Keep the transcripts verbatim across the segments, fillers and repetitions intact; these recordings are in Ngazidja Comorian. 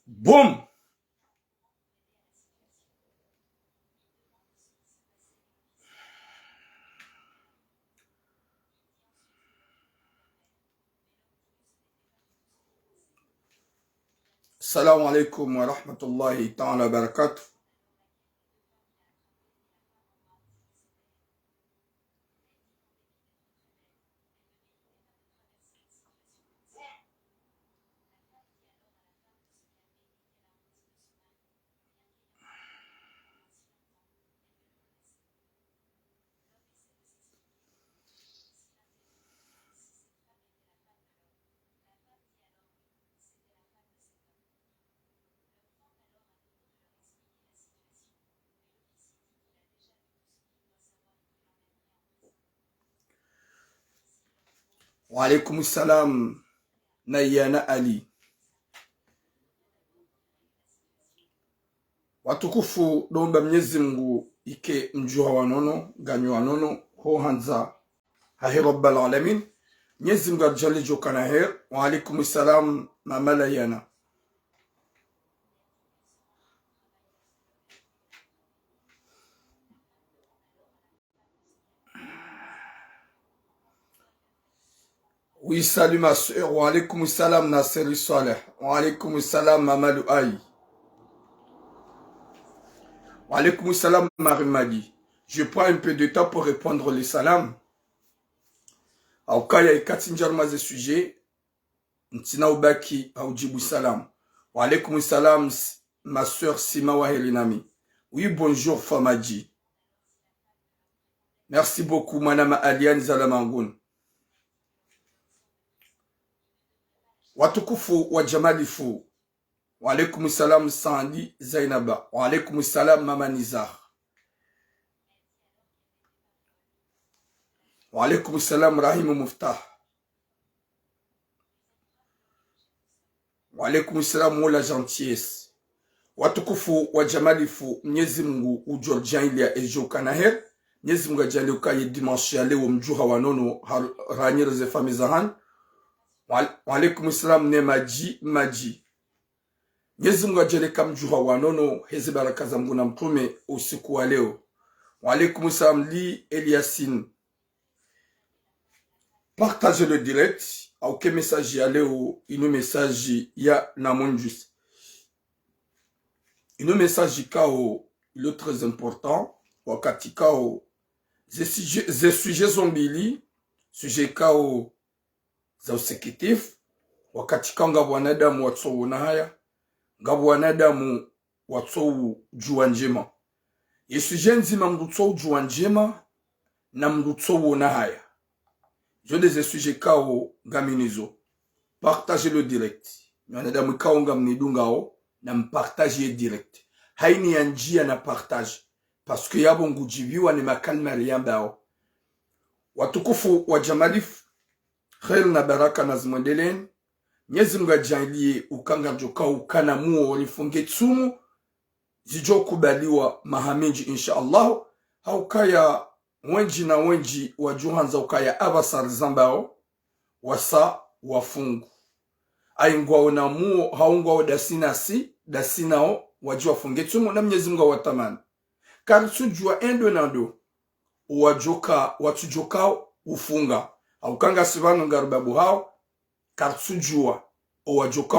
Boum. Salam alaikum wa rahmatullahi ta'ala wa barakatuh. Wa alaikum salam, Nayana Ali. Watukufu, ndo mba Mnyezi Mungu ike mdjuha wa nono, ganyu wa nono, ho handza hahe Rabbal Alamin. Mnyezi Mungu aridjaanlie djo kana heri. Wa alaikum salam, Mama Nayana. Oui, salut ma sœur. Wa alaikum salam, Nasser Saleh. Wa alaikum salam, Mama Luayi. Wa alaikum salam, Marie Madi. Je prends un peu de temps pour répondre les salams. Au cas, il y a quatre sujets. Ntsina ubaki ha udjibu salam. Wa alaikum salam, s-, ma sœur Sima wa Helinami. Oui, bonjour, Famadji. Merci beaucoup, Mwanama Aliane Zalamangun. Watukufu wa Jamalifu. Wa alaikum salam, Sandi Zainaba. Wa alaikum salam, Mama Nizar. Wa alaikum salam, Rahimu Muftah. Wa alaikum salam, Mola Gentillesse. Watukufu wa Jamalifu, Mnyezi Mungu udjo ridjaanlia edjo kana heri. Mnyezi Mungu adjaanlie uka ye dimanche ya leo mdjuha wa nono har-, haranyire ze famille za hanyu. Wa al-, wa alaikum salam, ne Madji, Madji. Mnyezi Mungu adjaanlie ka mdjuha wa nono, heze baraka za Mungu na mtrume usiku wa leo. Wa alaikum salam, Li Eliasine. Partagez le direct, au cas message ya leo, inu message ya namondjus. Inu message ikao, ilo très important, wakati ikao, ze sujet, ze sujet zo mbili, sujet ikao, za usikitifu, wakati ikao ngapvo wanadamu watso wona haya, ngapvo wanadamu watso udjuwa ndjema. Ye sujet ndzima mndru tso udjuwa ndjema, na mndru tso wona haya. Zo nde ze sujet ikao ngami nizo. Partagez le direct. Nyi wanadamu ikao ngamnidungao, na mpartage ye direct. Haina ya ndjia na partage. Parce que yapvo ngudjiviwa ne makalima riyambao. Watukufu wa Jamalifu, kheri na baraka nazimwendeleni. Mnyezi Mungu adjaanlie uka ngaridjo kao ukana muo rifunge tsumu, zidjo kubaliwa maha mindji, insha Allah. Haukaya wendji na wendji wadjo handza ukaya apvasa rizambao, wasa wafungu. Ayi ngwao na muo, hau ngwao ndasi nasi, ndasi nao, wadji wafunge tsumu, na Mnyezi Mungu awatamani. Karitsudjuwa endo na ndo, owadjoka, watsudjoka ufunga. Hauka ngasi pvanu ngaribabuhao, karitsudjuwa owadjoka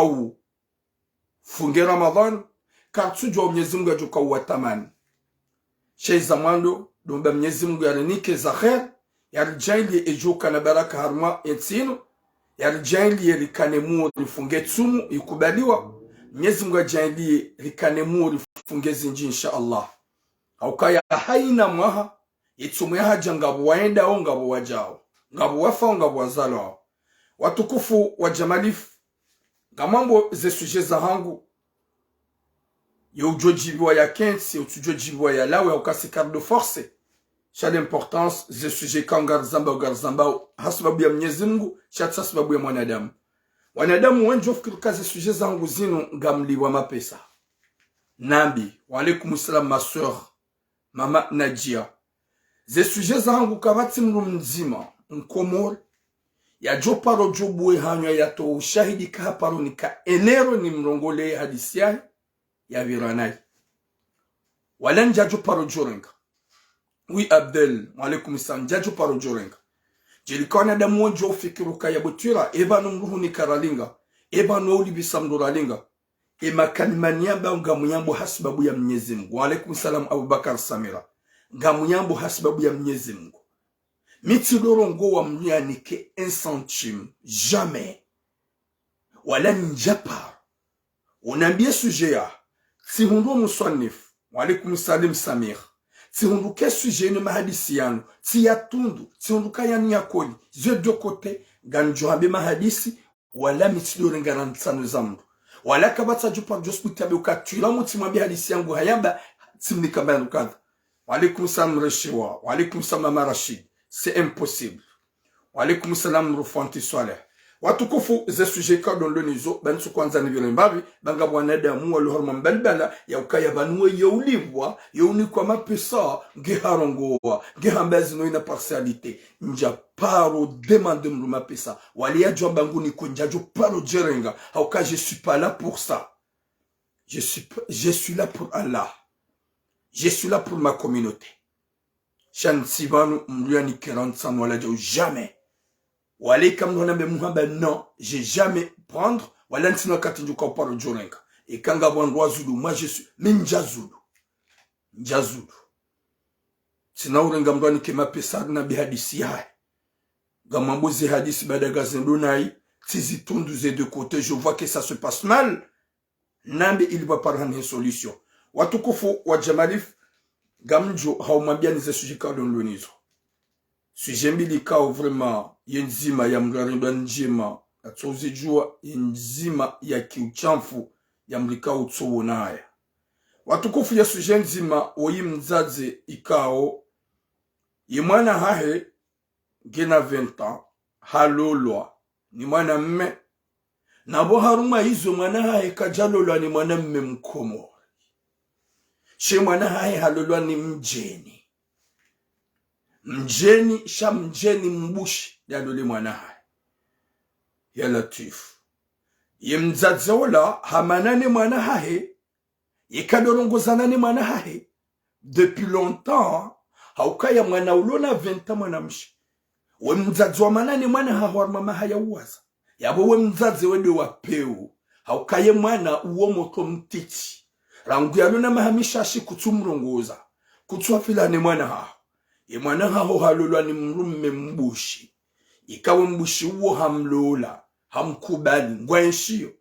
ufunge Ramadhani, karitsudjuwa Mnyezi Mungu yadjoka uwatamani. Sha iza mwando, ndo mba Mnyezi Mungu yarinike za kheri, yaridjaanlie edjo kana baraka harumwa entsi inu, yaridjaanlie rikane muo rifunge tsumu ikubaliwa, Mnyezi Mungu yadjaanlie rikane muo rifunge zindji, insha Allah. Haukaya haina mwaha, ye tsumu yahadja ngapvo waendao, ngapvo wadjao, ngapvo wafao, ngapvo wazalwao. Watukufu wa Jamalifu, ngamwambo ze sujet zahangu, ye udjo djiviwa yakentsi, ye utsudjo djiviwa yalawe, hauka si kari ndo force. Sha l'importance, ze sujet ikao ngarizambao, ngarizambao, ha sababu ya Mnyezi Mungu, sha tsi ha sababu ya mwanadamu. Wanadamu wendji wafikiri ka ze sujet zahangu zinu ngamlipvwa mapesa. Nambi, wa alaikum salam, ma sœur. Mama Nadjia. Ze sujet zahangu kapvatsi mndru mdzima, Mkomori, Yadjo paro djo buwe hanywa yatowe ushahidi ka haparo nika enero nimrongole hadisi yahe, yapvira nayi. Wala ndjadjo paro djo renga. Oui, Abdel, wa alaikum salam, ndjadjo paro djo renga. Djeli ka wanadamu wendji ufikiri uka ya butwira, eba no mdru hunika ralinga, eba no ulipvisa mdru ralinga. Ema kalima niyamba ngamuyambo hasibabu ya Mnyezi Mungu. Wa alaikum salam, Abubakar Samira. Ngamuyambo hasibabu ya Mnyezi Mungu. Mi tsi ndo rongowa mdru yanike un centime. Jamais. Wala ndjaparo. Unambiye sujet ya. Tsihundru muswanifu. Wa alaikum salam Samir. Tsihundru ke sujet inu mahadisi yanu. Tsiyatundu. Tsihundru ka yanu ya kweli. Ze deux côtés. Ngamdjo hambe mahadisi. Wala mi tsi ndo renga na ntsano za mdru. Wala kapvatsi djo paro djo subuti yambe uka twila mutsi mwambe hadisi yangu hayamba tsimnika mba yanu kadha. Wa alaikum salam Reshiwa. Wa alaikum salam Mama Rashid. C'est impossible. Wa alaikum salam Rufanti Swaleh. Watukufu, ze sujet ka ndo nilo nizo, ba ntsu kwandza nipvire mbapvi, ba nga wanadamu walo harumwa mbalibala, ya ukaya pvanu we yo ulipvwa, yo unikwa mapesa, nge harongowa, nge hamba zinu ina partialité. Ndjaparo demander mdru mapesa. Wali yadjo amba ngunikwe ndjadjo paro djerenga. Hauka je suis pas là pour ça. Je suis, p- je suis là pour Allah. Je suis là pour ma communauté. Sha ntsi pvanu mdru yanike ra ntsano wala djau jamais. Wala ika mdru hanambe muhamba non, j'ai jamais prendre, wala ntsina wakati ndjuka uparo djorenga. Ika ngapvo wandru wazulu, moi je suis, mi ndjazulu. Ndjazulu. Tsina urenga mdru yanike mapesa ari nambe hadisi yahe. Ngamwambo ze hadisi baada ngazendo nayi, tsizitundu ze deux côtés, je vois que ça se passe mal. Nambe ili pvaparo hanihe solution. Watukufu wa Jamalif, ngamdjo haumwambiyani ze sujet ka ndo nilo nizo. Sujet mbili kao vraiment ye ndzima ya mdru yarendwa ndjema, atso uzidjuwa ye ndzima ya kiutshamfu ya mdru kao utso wonaya. Watukufu ye sujet ndzima woyi mdzadze ikao, ye mwana hahe, ngena vingt ans, halolwa ni mwana mme. Na pvo harumwa izo mwana hahe kadjalolwa ni mwana mme Mkomori. She mwana hahe halolwa ni mdjeni. Mdjeni, sha mdjeni mbushi, yalole mwana hahe. Ya Latwifu. Ye mdzadze ola, hamana ne mwana hahe, yeka ndo rongozana ne mwana hahe depuis longtemps, hauka ye mwana ulo na vingt ans mwana mshe. We mdzadze wamana ne mwana haho harumwa maha ya uwaza. Yapvo we mdzadze wende wa peu. Hauka ye mwana uwo motro mtiti. Rangu yalo na maha mishashi kutsu mrongoza. Kutsu wafila ne mwana haho. Ye mwana haho halolwa ni mdrume mbushi. Ika we mbushi uwo hamlola. Hamkubali. Ngwa enshiyo.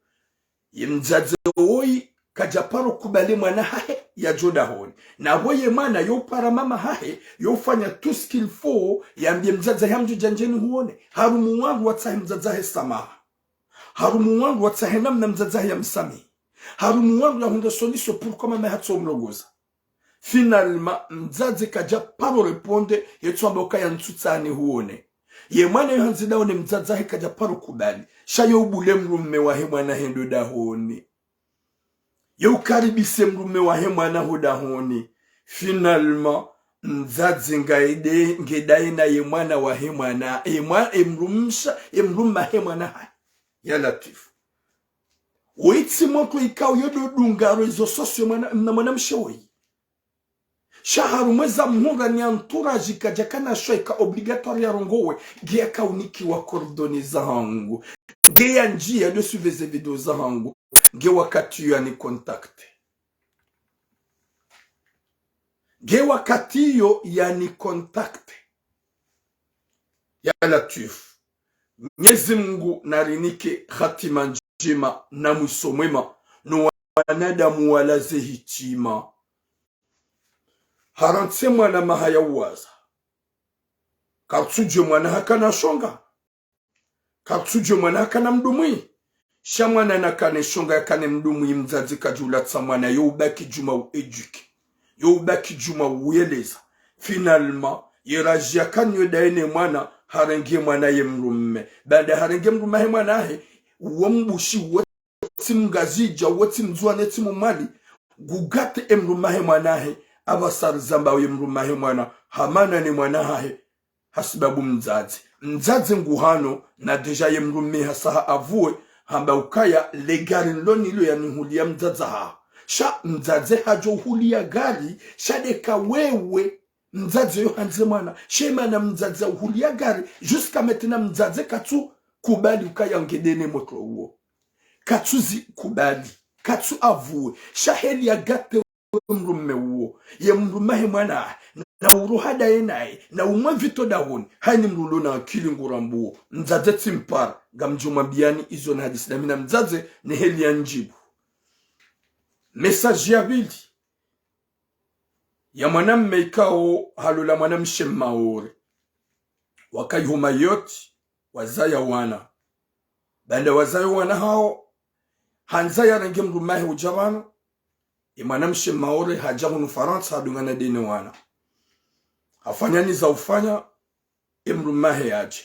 Ye mdzadze woyi, kadja paro kubali mwana hahe yadjo dahoni. Na pvo ye mwana yo para mama hahe, yo fanya tout ce qu'il faut, yambiye mdzadze hahe ngamdjo dja ndjeni huone. Harumwa wandru watsahe mdzadze hahe samaha. Harumwa wandru watsahe namna mdzadze hahe yamsamihi. Harumwa wandru yahundre solution pourquoi mama hahe hatso mrongoza. Finalement, mdzadze kadja paro répondre, yetso amba ukaya ntsu tsani huone. Ye mwana yo handzi dahoni mdzadze hahe kadja paro kubali. Sha yo ubule mdrume wahe mwana hahe ndo dahoni. Yo ukaribise mdrume wahe mwana ho dahoni. Finalement, mdzadze ngaende, nge daye na ye mwana wahe mwana, e mwa-, e mdrumshe, e mdrume wahe mwana hahe. Ya Latwifu. Woyi tsi motro ikao yo ndo dunga réseaux sociaux mwana, na mwana mshe woyi. Sha harumwa eza muhundra ni entourage kadja kana shwa ika obligatoire yarongowe, nge yaka unikiwa coordonnées zahangu. Nge yandjiya ndo suivre ze vidéo zahangu. Nge wakati yo yani contacter. Nge wakati yo yani contacter. Ya Latwifu. Mnyezi Mungu narinike hatima ndjema na mwiso mwema, no wanadamu walaze hitima. Harantsi mwana maha ya uwaza. Kartsudjuwa mwana hakana shonga. Kartsudjuwa mwana hakana mdrumwi. Sha mwana nakane shonga yakane mdrumwi mdzadze kadjulatsa mwana yo ubaki djuma u éduquer. Yo ubaki djuma uyeleza. Finalement, ye raji yakana yo daye ne mwana, harenge mwana ye mdrume. Baada harenge mdrume hahe mwana hahe, uwo mbushi uwo tsi mngazidja, uwo tsi mndzuwani, tsi mmwali, ngugate e mdrume hahe mwana hahe, apvasa rizamba ye mdrume hahe mwana, hamana ne mwana hahe, hasibabu mdzadze. Mdzadze ngu hano, na déjà ye mdrume hasa ha avuwe, hamba ukaya le gari nilo nilo yanihulia mdzadze haho. Sha mdzadze hadjo hulia gari, sha ndeka wewe, mdzadze yo handze mwana, sha mana mdzadze uhulia gari, jusqu'à maintenant mdzadze katsu kubali ukaya nge ndene moto uwo. Katsu zi kubali, katsu avuwe, sha heli ya gâté mdrume uwo, ye mdrume he mwana, na uroha ndaye naye, na umwe vito dahoni, hayini mdru lo na akili ngu rambuo, mdzadze tsi mpara, ngamdjo mwambiyani izo na hadisi na mi na mdzadze, ne heli ya ndjibu. Message ya pvili, ya mwanamme ikao halola mwanamshe Maore. Wakayi ho Mayotte, wazaya wana. Baanda wazaya wana hawo, handza yarenge mdrume hahe udja pvanu, ye mwanamshe Maore hadja hunu Farantsa hadungana ndene wana. Hafanya ni za ufanya, ye mdrume hahe yadje.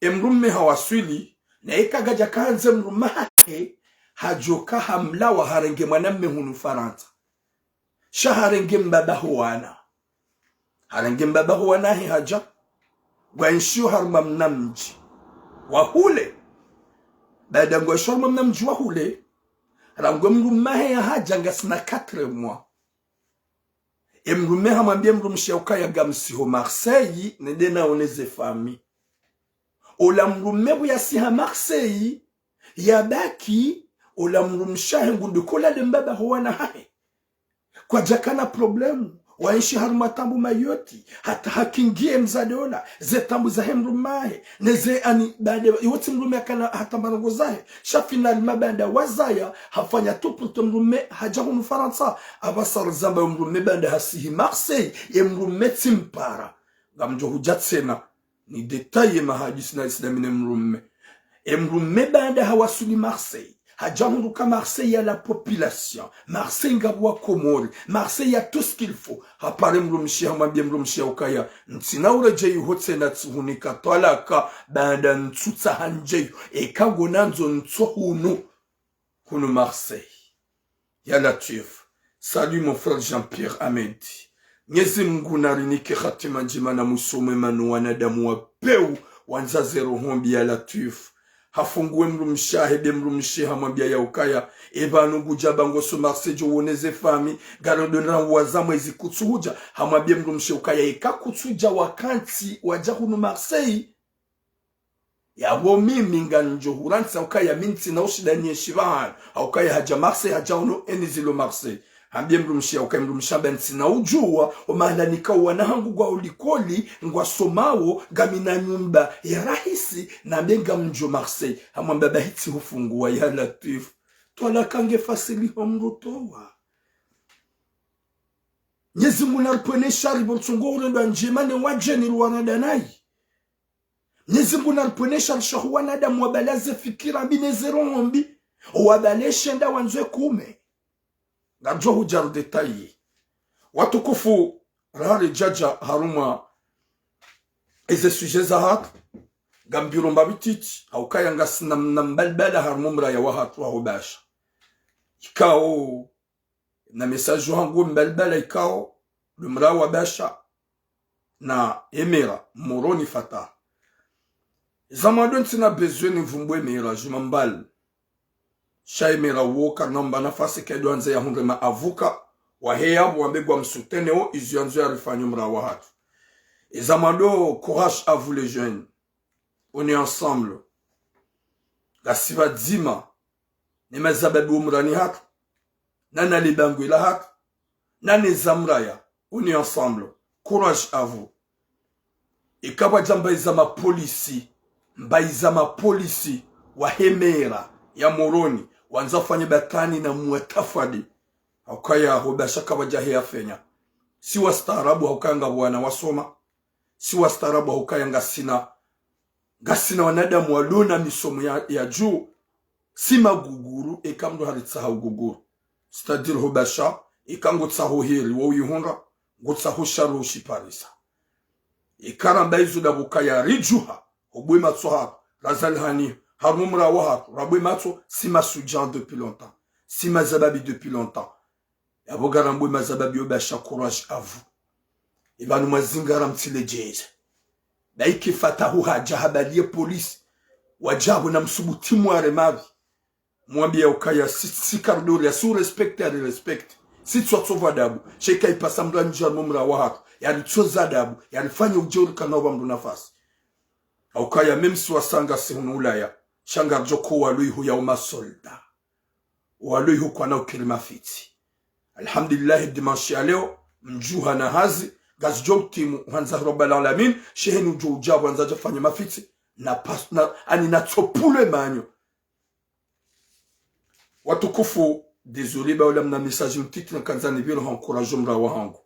Ye mdrume hawaswili, na eka kadja kahandze mdrume hahe, hadjoka hamlawa harenge mwanamme hunu Farantsa. Sha harenge mbaba ho wana. Harenge mbaba ho wana hahe hadja. Ngwaenshio harumwa mna mdji wa hule. Baanda ngwaenshio harumwa mna mdji wa hule, rangu ye mdrume hahe yahadja ngasina quatre mois. Ye mdrume hamwambia ye mdrumshe ukaya ngamsi ho Marseille, nende naone ze famille. Ola mdrume pvo yasi ha Marseille, yabaki, ola mdrumshe hahe ngu ndiko lale mbaba ho wana hahe. Kwadjakana problème, waenshi harumwa taabu Mayotte, hata hakingie mdzadze ola, ze taabu zahe mdrume hahe, ne ze ani baanda, iwo tsi mdrume akana hata mbarongo zahe, sha finalement baanda wazaya, hafanya tout pour que mdrume hadja hunu Farantsa, apvasa rizamba yo mdrume baanda hasihi Marseille, ye mdrume tsi mpara. Ngamdjo hudja tsena, ni détail ye mahadisi na hadisi na mi ne mdrume. Ye mdrume baanda hawaswili Marseille, hadja hundru ka Marseille ya la population, Marseille ngapvo wa Komori, Marseille ya tout ce qu'il faut. Hapare mdrumshe, hamwambie mdrumshe ukaya, ntsina uredjeyi ho tsena, tsihunika twalaka, baanda ntsutsaha ndjeyo, eka ngo nandzo ntso hunu. Hunu Marseille. Ya Latwif. Salut mon frère Jean-Pierre Ahmed. Mnyezi Mngu narinike hatima ndjema na mwiso mwema no wanadamu wa pewu wandza ze roho mbi ya Latwif. Hafunguwe mdrumshe hahe, be mdrumshe hamwambia ya ukaya, e pvanu ngudja pva ngoso Marseille djo wone ze famille, ngalo ndo na uwaza mwezi kutsuhudja, hamwambie mdrumshe ukaya eka kutsudja wakantsi wadja hunu Marseille. Yapvo mimi ngamdjo hurantsi ukaya mi ntsina ushida nienshi pvahanu, ukaya hadja Marseille, hadja hunu, eni zilo Marseille. Hambie mdrumshe ukaya mdrumshe hamba ntsina udjuwa, o mahala nikao wana hangu ngwao likoli, ngwasomawo, ngamina nyumba ya rahisi, nambe ngamdjo Marseille. Hamwambia bahi tsihufunguwa ya Latwif. Twalaka nge fasili ho mdru towa. Mnyezi Mngu naripvwene shari pvo ntsongo urendwa ndjema ne wadjeni ruwana danayi. Mnyezi Mngu naripvwene shari sha ho wanadamu wapvala ze fikira mbi ne ze roho mbi, wapvale shenda wandzwe kume. Ngamdjo hudja ru détailler. Watukufu, raha ridjadja harumwa eze sujet zahatru, ngambiro mbapvi titi, ha ukaya ngasina mna mbalibala harumwa mraya wahatru wa ho Basha. Ikao, na message hangu mbalibala ikao, le mraya wa Basha, na Emera, Moroni Fata. Zamwando ntsina besoin nivumbuwe Emera, je m'emballe. Sha Emera wo karina mba nafasi kado andze yahundre ma avocat, wahe yapvo wambe ngwamsoutenir o izo yandzo yarifanyo mraya wahatru. Zamwando, courage à vous les jeunes. On est ensemble. Ngasi pvadzima. Ne mazababi wo mrani hatru. Na na libangwe lahatru. Na ne za mraya. On est ensemble. Courage à vous. Ikapvadja mbayi za mapolisi, mbayi za mapolisi wa Emera ya Moroni, wandza wafanye batwani na mwatafwadi. Ha ukaya ho Basha kapvadja heya fenya. Si wastaarabu ha ukaya ngapvo wana wasoma. Si wastaarabu ha ukaya ngasina, ngasina wanadamu walo na misomo ya, ya juu. Si maguguru, eka mndru haritsaha uguguru. C'est-à-dire ho Basha, eka ngutsaho heri, wo uyihundra, ngutsaho shari, wo ushiparisa. Eka ramba izo ndapvo ukaya ridjuha, ho bwe matso hatru, razalihani, harumwa mraya wahatru, rabwe matso, si mashudjaa depuis longtemps. Si mazababi depuis longtemps. Yapvo ngarambwe mazababi yo Basha, courage à vous. Ipvanu mwazingara mtsiledjeze. Baike Fatahu hadja habaliye polisi. Wadja hapvo na msubuti mware mapvi. Mwambiya ukaya si, si kardori ya si urespecte, ari respecte. Si tswatsova adabu. Sha ika ipasa mndru andjiya no mura wahatru. Yari tsoza adabu. Yari fanya udjeuri kana upva mndru nafasi. Haukaya même si wasanga si hunu Ulaya. Sha ngaridjo ko walo iho ya uma solda. Walo iho kwana ukiri mafitsi. Alhamdulillah, dimanche ya leo, mdjuha na hazi, ngazidjo utimu, handza Rabbal Alamin, sheheni udjo udja pvo handza djafanya mafitsi, na pas-, na, ani na tsopule manyo. Watukufu, désolé, ba ula mna message mtiti na kandzani pvilo ha encourage mura wahangu.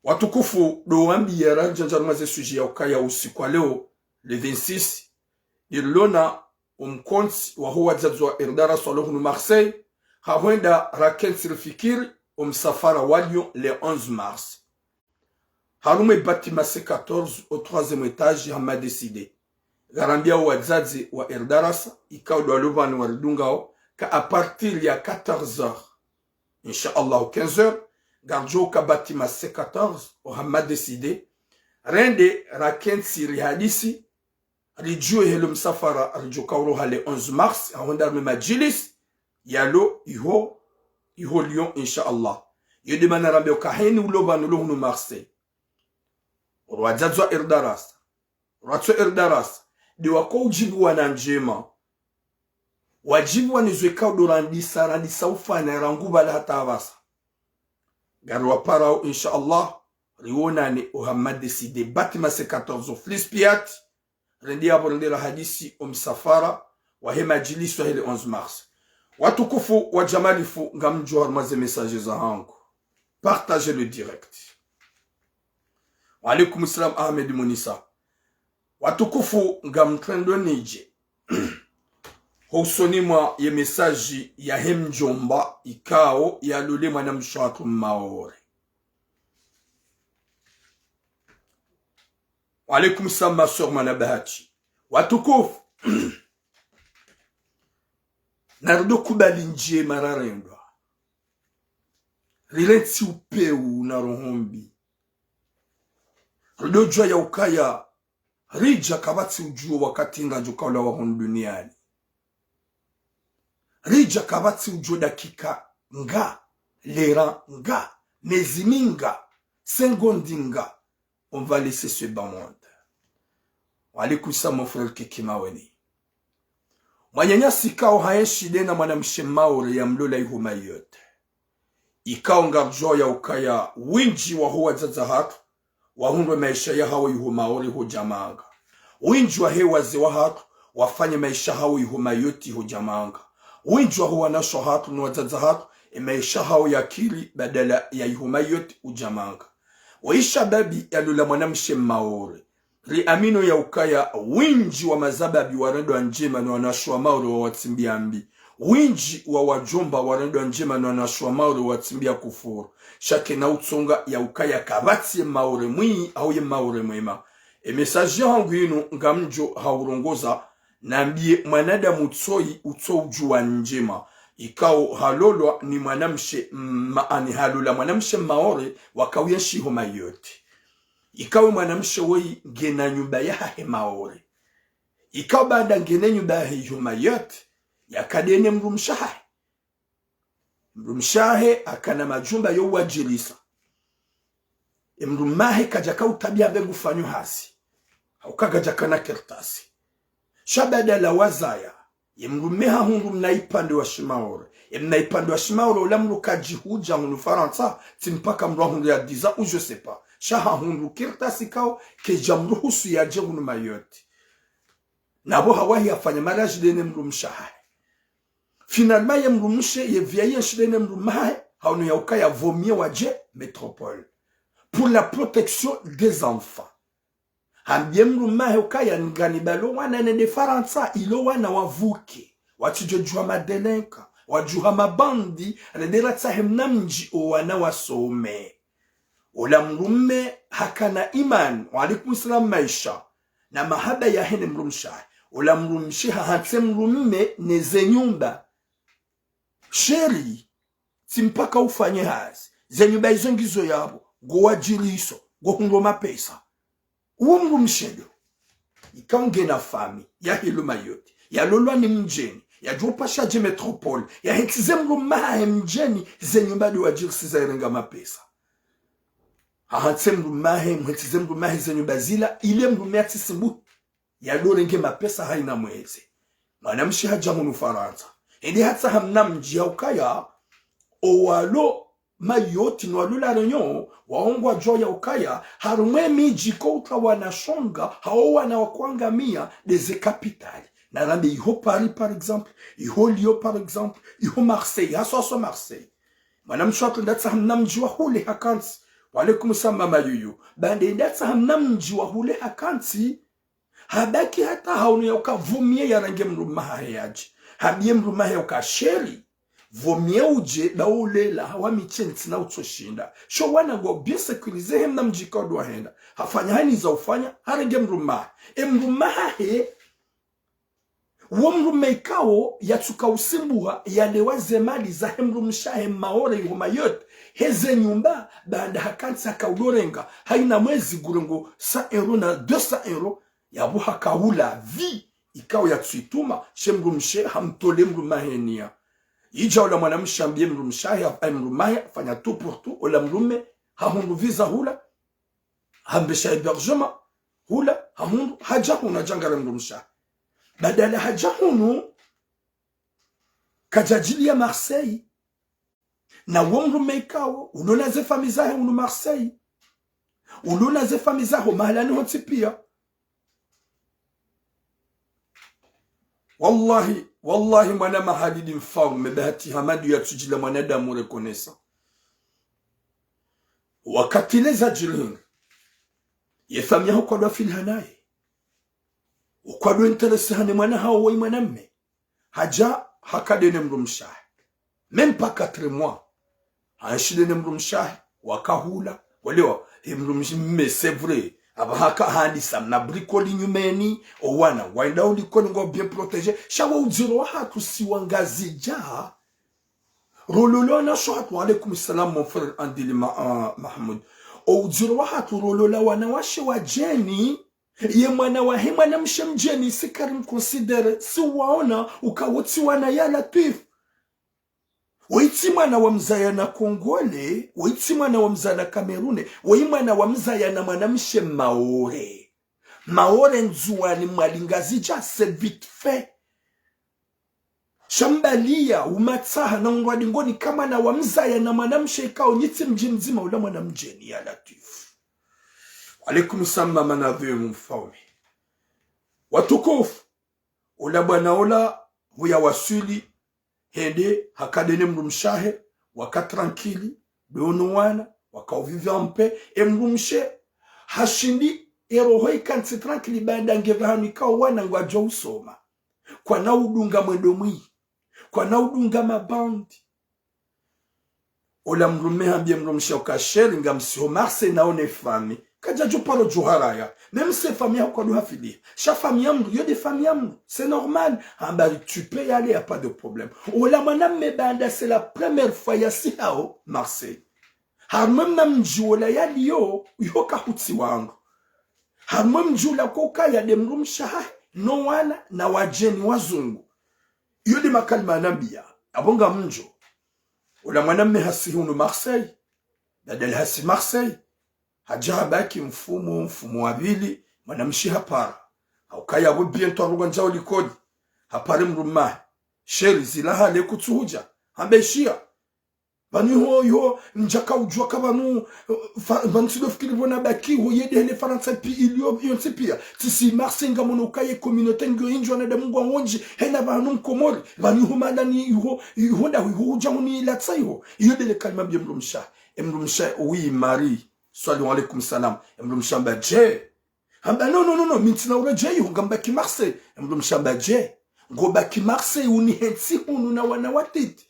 Watukufu, ndo wambiya randja ndjaruma ze sujet ya ukaya usiku wa leo, le vingt-six, nilona omkontsi waho wadzadze wa Erdarasa walo hunu Marseille, hahwenda rakentsi rifikiri omsafara wa Lyon le onze mars. Harumwa e bâtiment C quatorze, o troisième étage, hama décidé. Ngarambiya o wadzadze wa Erdarasa, ikao ndo walo pvanu waridungao, ka à partir ya quatorze heures, insha Allah, quinze heures, ngaridjo ka bâtiment C quatorze, o hama décidé, rende rakentsi rihadisi, ridjuwe helo msafara ridjo kaulawa le onze mars, hahwenda harumwa e madjilisi yalo iho, iho Lyon, insha Allah. Yo nde mana rambiya uka heni ulo pvanu ulo hunu Marseille, owadzadze wa Erdarasa, owatso Erdarasa, nde wako udjibiwa na ndjema. Wadjibiwa ni zo ikao ndo randisa, randisa ufanya rangu pvala hata apvasa. Ngariwaparao, insha Allah, riwonane o hama décidé, bâtiment C quatorze, o Flispiat, rende yapvo rende rahadisi omsafara wahe madjilisi wahe le onze mars. Watukufu wadjamalifu, ngamdjo harumwa ze message zahangu. Partagez le direct. Wa alaikum salam Ahmed Munisa. Watukufu, ngamtrendo nidje ho usoni mwa ye message yahe mdjomba ikao yalole mwanamshe wahatru Mmaore. Wa alaikum salam, ma sœur Mwana Bahati. Watukufu, narido kubali ndjema rarendwa. Rirentsi upeu na roho mbi. Rido djuwa ya ukaya ridja kapvatsi udjuwa wakati ngadjo kaulawa hunu duniani. Ridja kapvatsi udjuwa dakika nga, l'heure nga, mezi minga, seconde nga, on va laisser ce bas monde. Wa alaikum salam, mon frère Kiki Maweni. Mwananyasi ikao haenshi nde na mwanamshe Mmaore yamlola iho Mayotte. Ikao ngaridjuwao ya ukaya windji waho wadzadze wahatru wahundru maesha yahawo iho Maore ho Djamanga. Windji wahe wazee wahatru wafanya maesha yahawo iho Mayotte ho Djamanga. Windji waho wanashe wahatru no wadzadze wahatru, e maesha yahawo yakiri badala ya iho Mayotte ho Djamanga. Wo ishababi yalola mwanamshe Mmaore. Riamino ya ukaya windji wa mashababi warendwa ndjema no wanashe wa Maore wawatsimbiya mbi. Windji wa wadjomba warendwa ndjema no wanashe wa Maore wawatsimbiya kufuru. Sha kena utsonga ya ukaya kapvatsi ye Maore mwi, hau ye Maore mwema. E message yahangu yinu ngamdjo haurongoza, nambiye mwanadamu tsoyi utso udjuwa ndjema. Ikao halolwa ni mwanamshe, mm, ma-, ani halola mwanamshe Mmaore wakao yenshi iho Mayotte. Ikao mwanamshe woyi ngena nyumba yahahe Maore. Ikao baada ngena nyumba yahahe iho Mayotte, yakadene mdrumshe wahahe. Mdrumshe wahahe hakana madjumba yo wadjilisa. E mdrume wahahe kadjaka utabiya mbe ngufanyo hazi. Hauka kadjakana kartasi. Sha badala wazaya, ye mdrume hahundru mna ipvandre wa Shimaore. Ye mna ipvandre wa Shimaore, ola mdru kadjihudja hunu Farantsa, tsi mpaka mdru hahundru ya dix ans ou je sais pas. Sha hahundru kartasi ikao kedjamruhusu yadje hunu Mayotte. Na pvo hawahi yafanya mariage nde ne mdrumshe wahahe. Finalement, ye mdrumshe, ye vie yenshi nde ne mdrume wahahe, haono ya ukaya vaut mieux wadje métropole. Pour la protection des enfants. Hambiye mdrume wahahe ukaya ngani balo wana nende Farantsa, ilo wana wavuke. Watsidjo djuha madélinquants, wadjuha mabandi, rende ratsahe mna mdji o wana wasome. Ola mdrume hakana imani, wa alaikum salam, maesha, na mahaba yahe ne mdrumshe wahahe. Ola mdrumshe hahantsi mdrume ne ze nyumba. Chéri, tsi mpaka ufanye hazi. Ze nyumba izo ngizo yapvo, ngo wadjiliso, ngo hundro mapesa. Uwo mdrumshe ndo. Ikao ngena fami, yahilo Mayotte, yalolwa ni mdjeni, yadjo pasha dje métropole, yahentsize mdrume hahe mdjeni, ze nyumba ndo wadjirisiza irenga mapesa. Hahantsi mdrume hahe, mhentsize mdrume hahe ze nyumba zila, ile mdrume yatsisimbu, yadorenge mapesa haina mwezi. Mwanamshe hadja hunu Farantsa. Ende hatsaha mna mdji ya ukaya, owalo Mayotte no walo La Réunion, wao ngwadjuao ya ukaya, harumwa emidji ko utrwa wana shonga, hao wana wa kwangamia, nde ze capitale. Narambe iho Paris, par exemple, iho Lyon, par exemple, iho Marseille, haswa haswa Marseille. Mwanamshe watrenda tsaha mna mdji wa hule hakantsi. Wa alaikum salam mama Yuyu. Baanda enda tsaha mna mdji wa hule hakantsi. Habaki hata haono ya uka vaut mieux yarenge mdrume hahe yadje. Hambie mdrume hahe uka chéri, vaut mieux udje, ba ulela, hawa mi tsena ntsina utsoshinda. Sha wana ngwao bien sécurisé, he mna mdji kao ndo wahenda. Hafanya haina za ufanya, harenge mdrume hahe. E mdrume hahe, wo mdrume ikao yatsuka usimbuha, yalewa ze mali zahe mdrumshe hahe Maore iho Mayotte, heze nyumba, baanda hakantsi haka udorenga, haina mwezi ngurengo cent euros na deux cents euros, yapvo haka ula vie ikao yatsuituma, she mdrumshe hamtole mdrume hahe nia. Idja ola mwanamshe hambie mdrumshe hahe, e mdrume hahe, fanya tout pour tout, ola mdrume, hahundru visa hula, hambesha hébergement, hula, hahundru, hadja hunu hadja ngara mdrumshe hahe. Badala hadja hunu, kadjadjiliya Marseille. Na wo mdrume ikao, ulona ze fami zahe hunu Marseille. Ulona ze fami zaho mahalani hontsi pia. Wallahi, wallahi mwana Mahalidi mfaume, Bahati Hamadi yatsudjila mwanadamu reconnaissant. Wakati le zadjiri hindri, ye fami yaho kwadwa fili hanaye. Ukwadwa intéressé hane mwana hawo woyi mwanamme. Hadja haka ndene mdrumshe hahe. Même pas quatre mois. Hanshi ndene mdrumshe hahe, waka hula. Walewa, he mdrumshe mme, c'est vrai. Apvaha haka handisa mna bricole nyumeni, owana, waenda olikoli ngwao bien protégé. Sha wo udziro wahatru si wangazidja. Rolola wana washe wahatru, wa alaikum salam, mon frère Andili Ma-, ah, Mahmoud. O udziro wahatru rolola wanawashe wadjeni, ye mwana wahe mwanamshe mdjeni, si kari mconsidéré, si waona, uka wo tsi wana ya Latwif. Woyi tsi mwana wa mzaya na Congolais, woyi tsi mwana wa mzaya na Camerounais, woyi mwana wa mzaya na mwanamshe Maore. Maore, Ndzuwani, Mwali, Ngazidja, c'est vite fait. Sha mbaliya, umatsaha na undrwa dingoni ka mwana wa mzaya na mwanamshe ikao nyi tsi mdji mdzima ula mwana mdjeni ya Latwif. Wa alaikum salam mama Nadhwimu mfaume. Watukufu, ula bwana ula huya waswili, hende, haka ndene mdrumshe hahe, waka tranquille, ndo no wana, waka vivre en paix, e mdrumshe, hashindi, e roho ikantsi tranquille, baanda nge pvahanu ikao wana ngwadjo usoma. Kwana udunga mwendo mwi. Kwana udunga mabandi. Ola mdrume hambie mdrumshe uka chéri ngamshiho Marseille naone fami. Kadjadjo paro djuharaya. Même si fami yaho kwadwa hafiliha. Sha fami ya mdru, yo nde fami ya mdru. C'est normal. Hamba tu peux y aller, y a pas de problème. Ola mwanamme baanda c'est la première fois yasihao Marseille. Harumwa mna mdji wola yaliyo, iho kahutsi wandru. Harumwa mdji ula kokaya nde mdrumshe hahe, no wana, na wadjeni wazungu. Iyo nde makalima yanambia, apvo ngamdjo. Ola mwanamme hasihi hunu Marseille, badala hasi Marseille, hadja habaki mfumo, mfumo wa pvili, mwanamshe hapara. Haukaya apvo bientôt arongoa ndjao likoli, hapare mdrume hahe. Chéri, zila hale kutsuhudja, hamba ishiya. Pvanu iho, iho, ndjaka udjuwa ka pvanu, eh, fa-, pvanu tsidofikiri pvo nabaki iho, ye nde hele Farantsa pi iliyo, iyo ntsi pia. Tsisi Marseille ngamono uka ye communauté ngiyo indji wanadamu ngwao wendji, hena pvanu Mkomori. Pvanu iho malani, iho, iho ndahu, iho udja huni latsa iho. Iyo nde le kalima mbie mdrumshe hahe. E mdrumshe hahe, oui, Marie. Swali wa alaikum salam. E mdrumshe hahe hamba, je. Hamba, non, non, non, non, mi ntsina uredjei iho, ngambaki Marseille. E mdrumshe hahe hamba, je. Ngobaki Marseille, unihentsi hunu na wana watiti.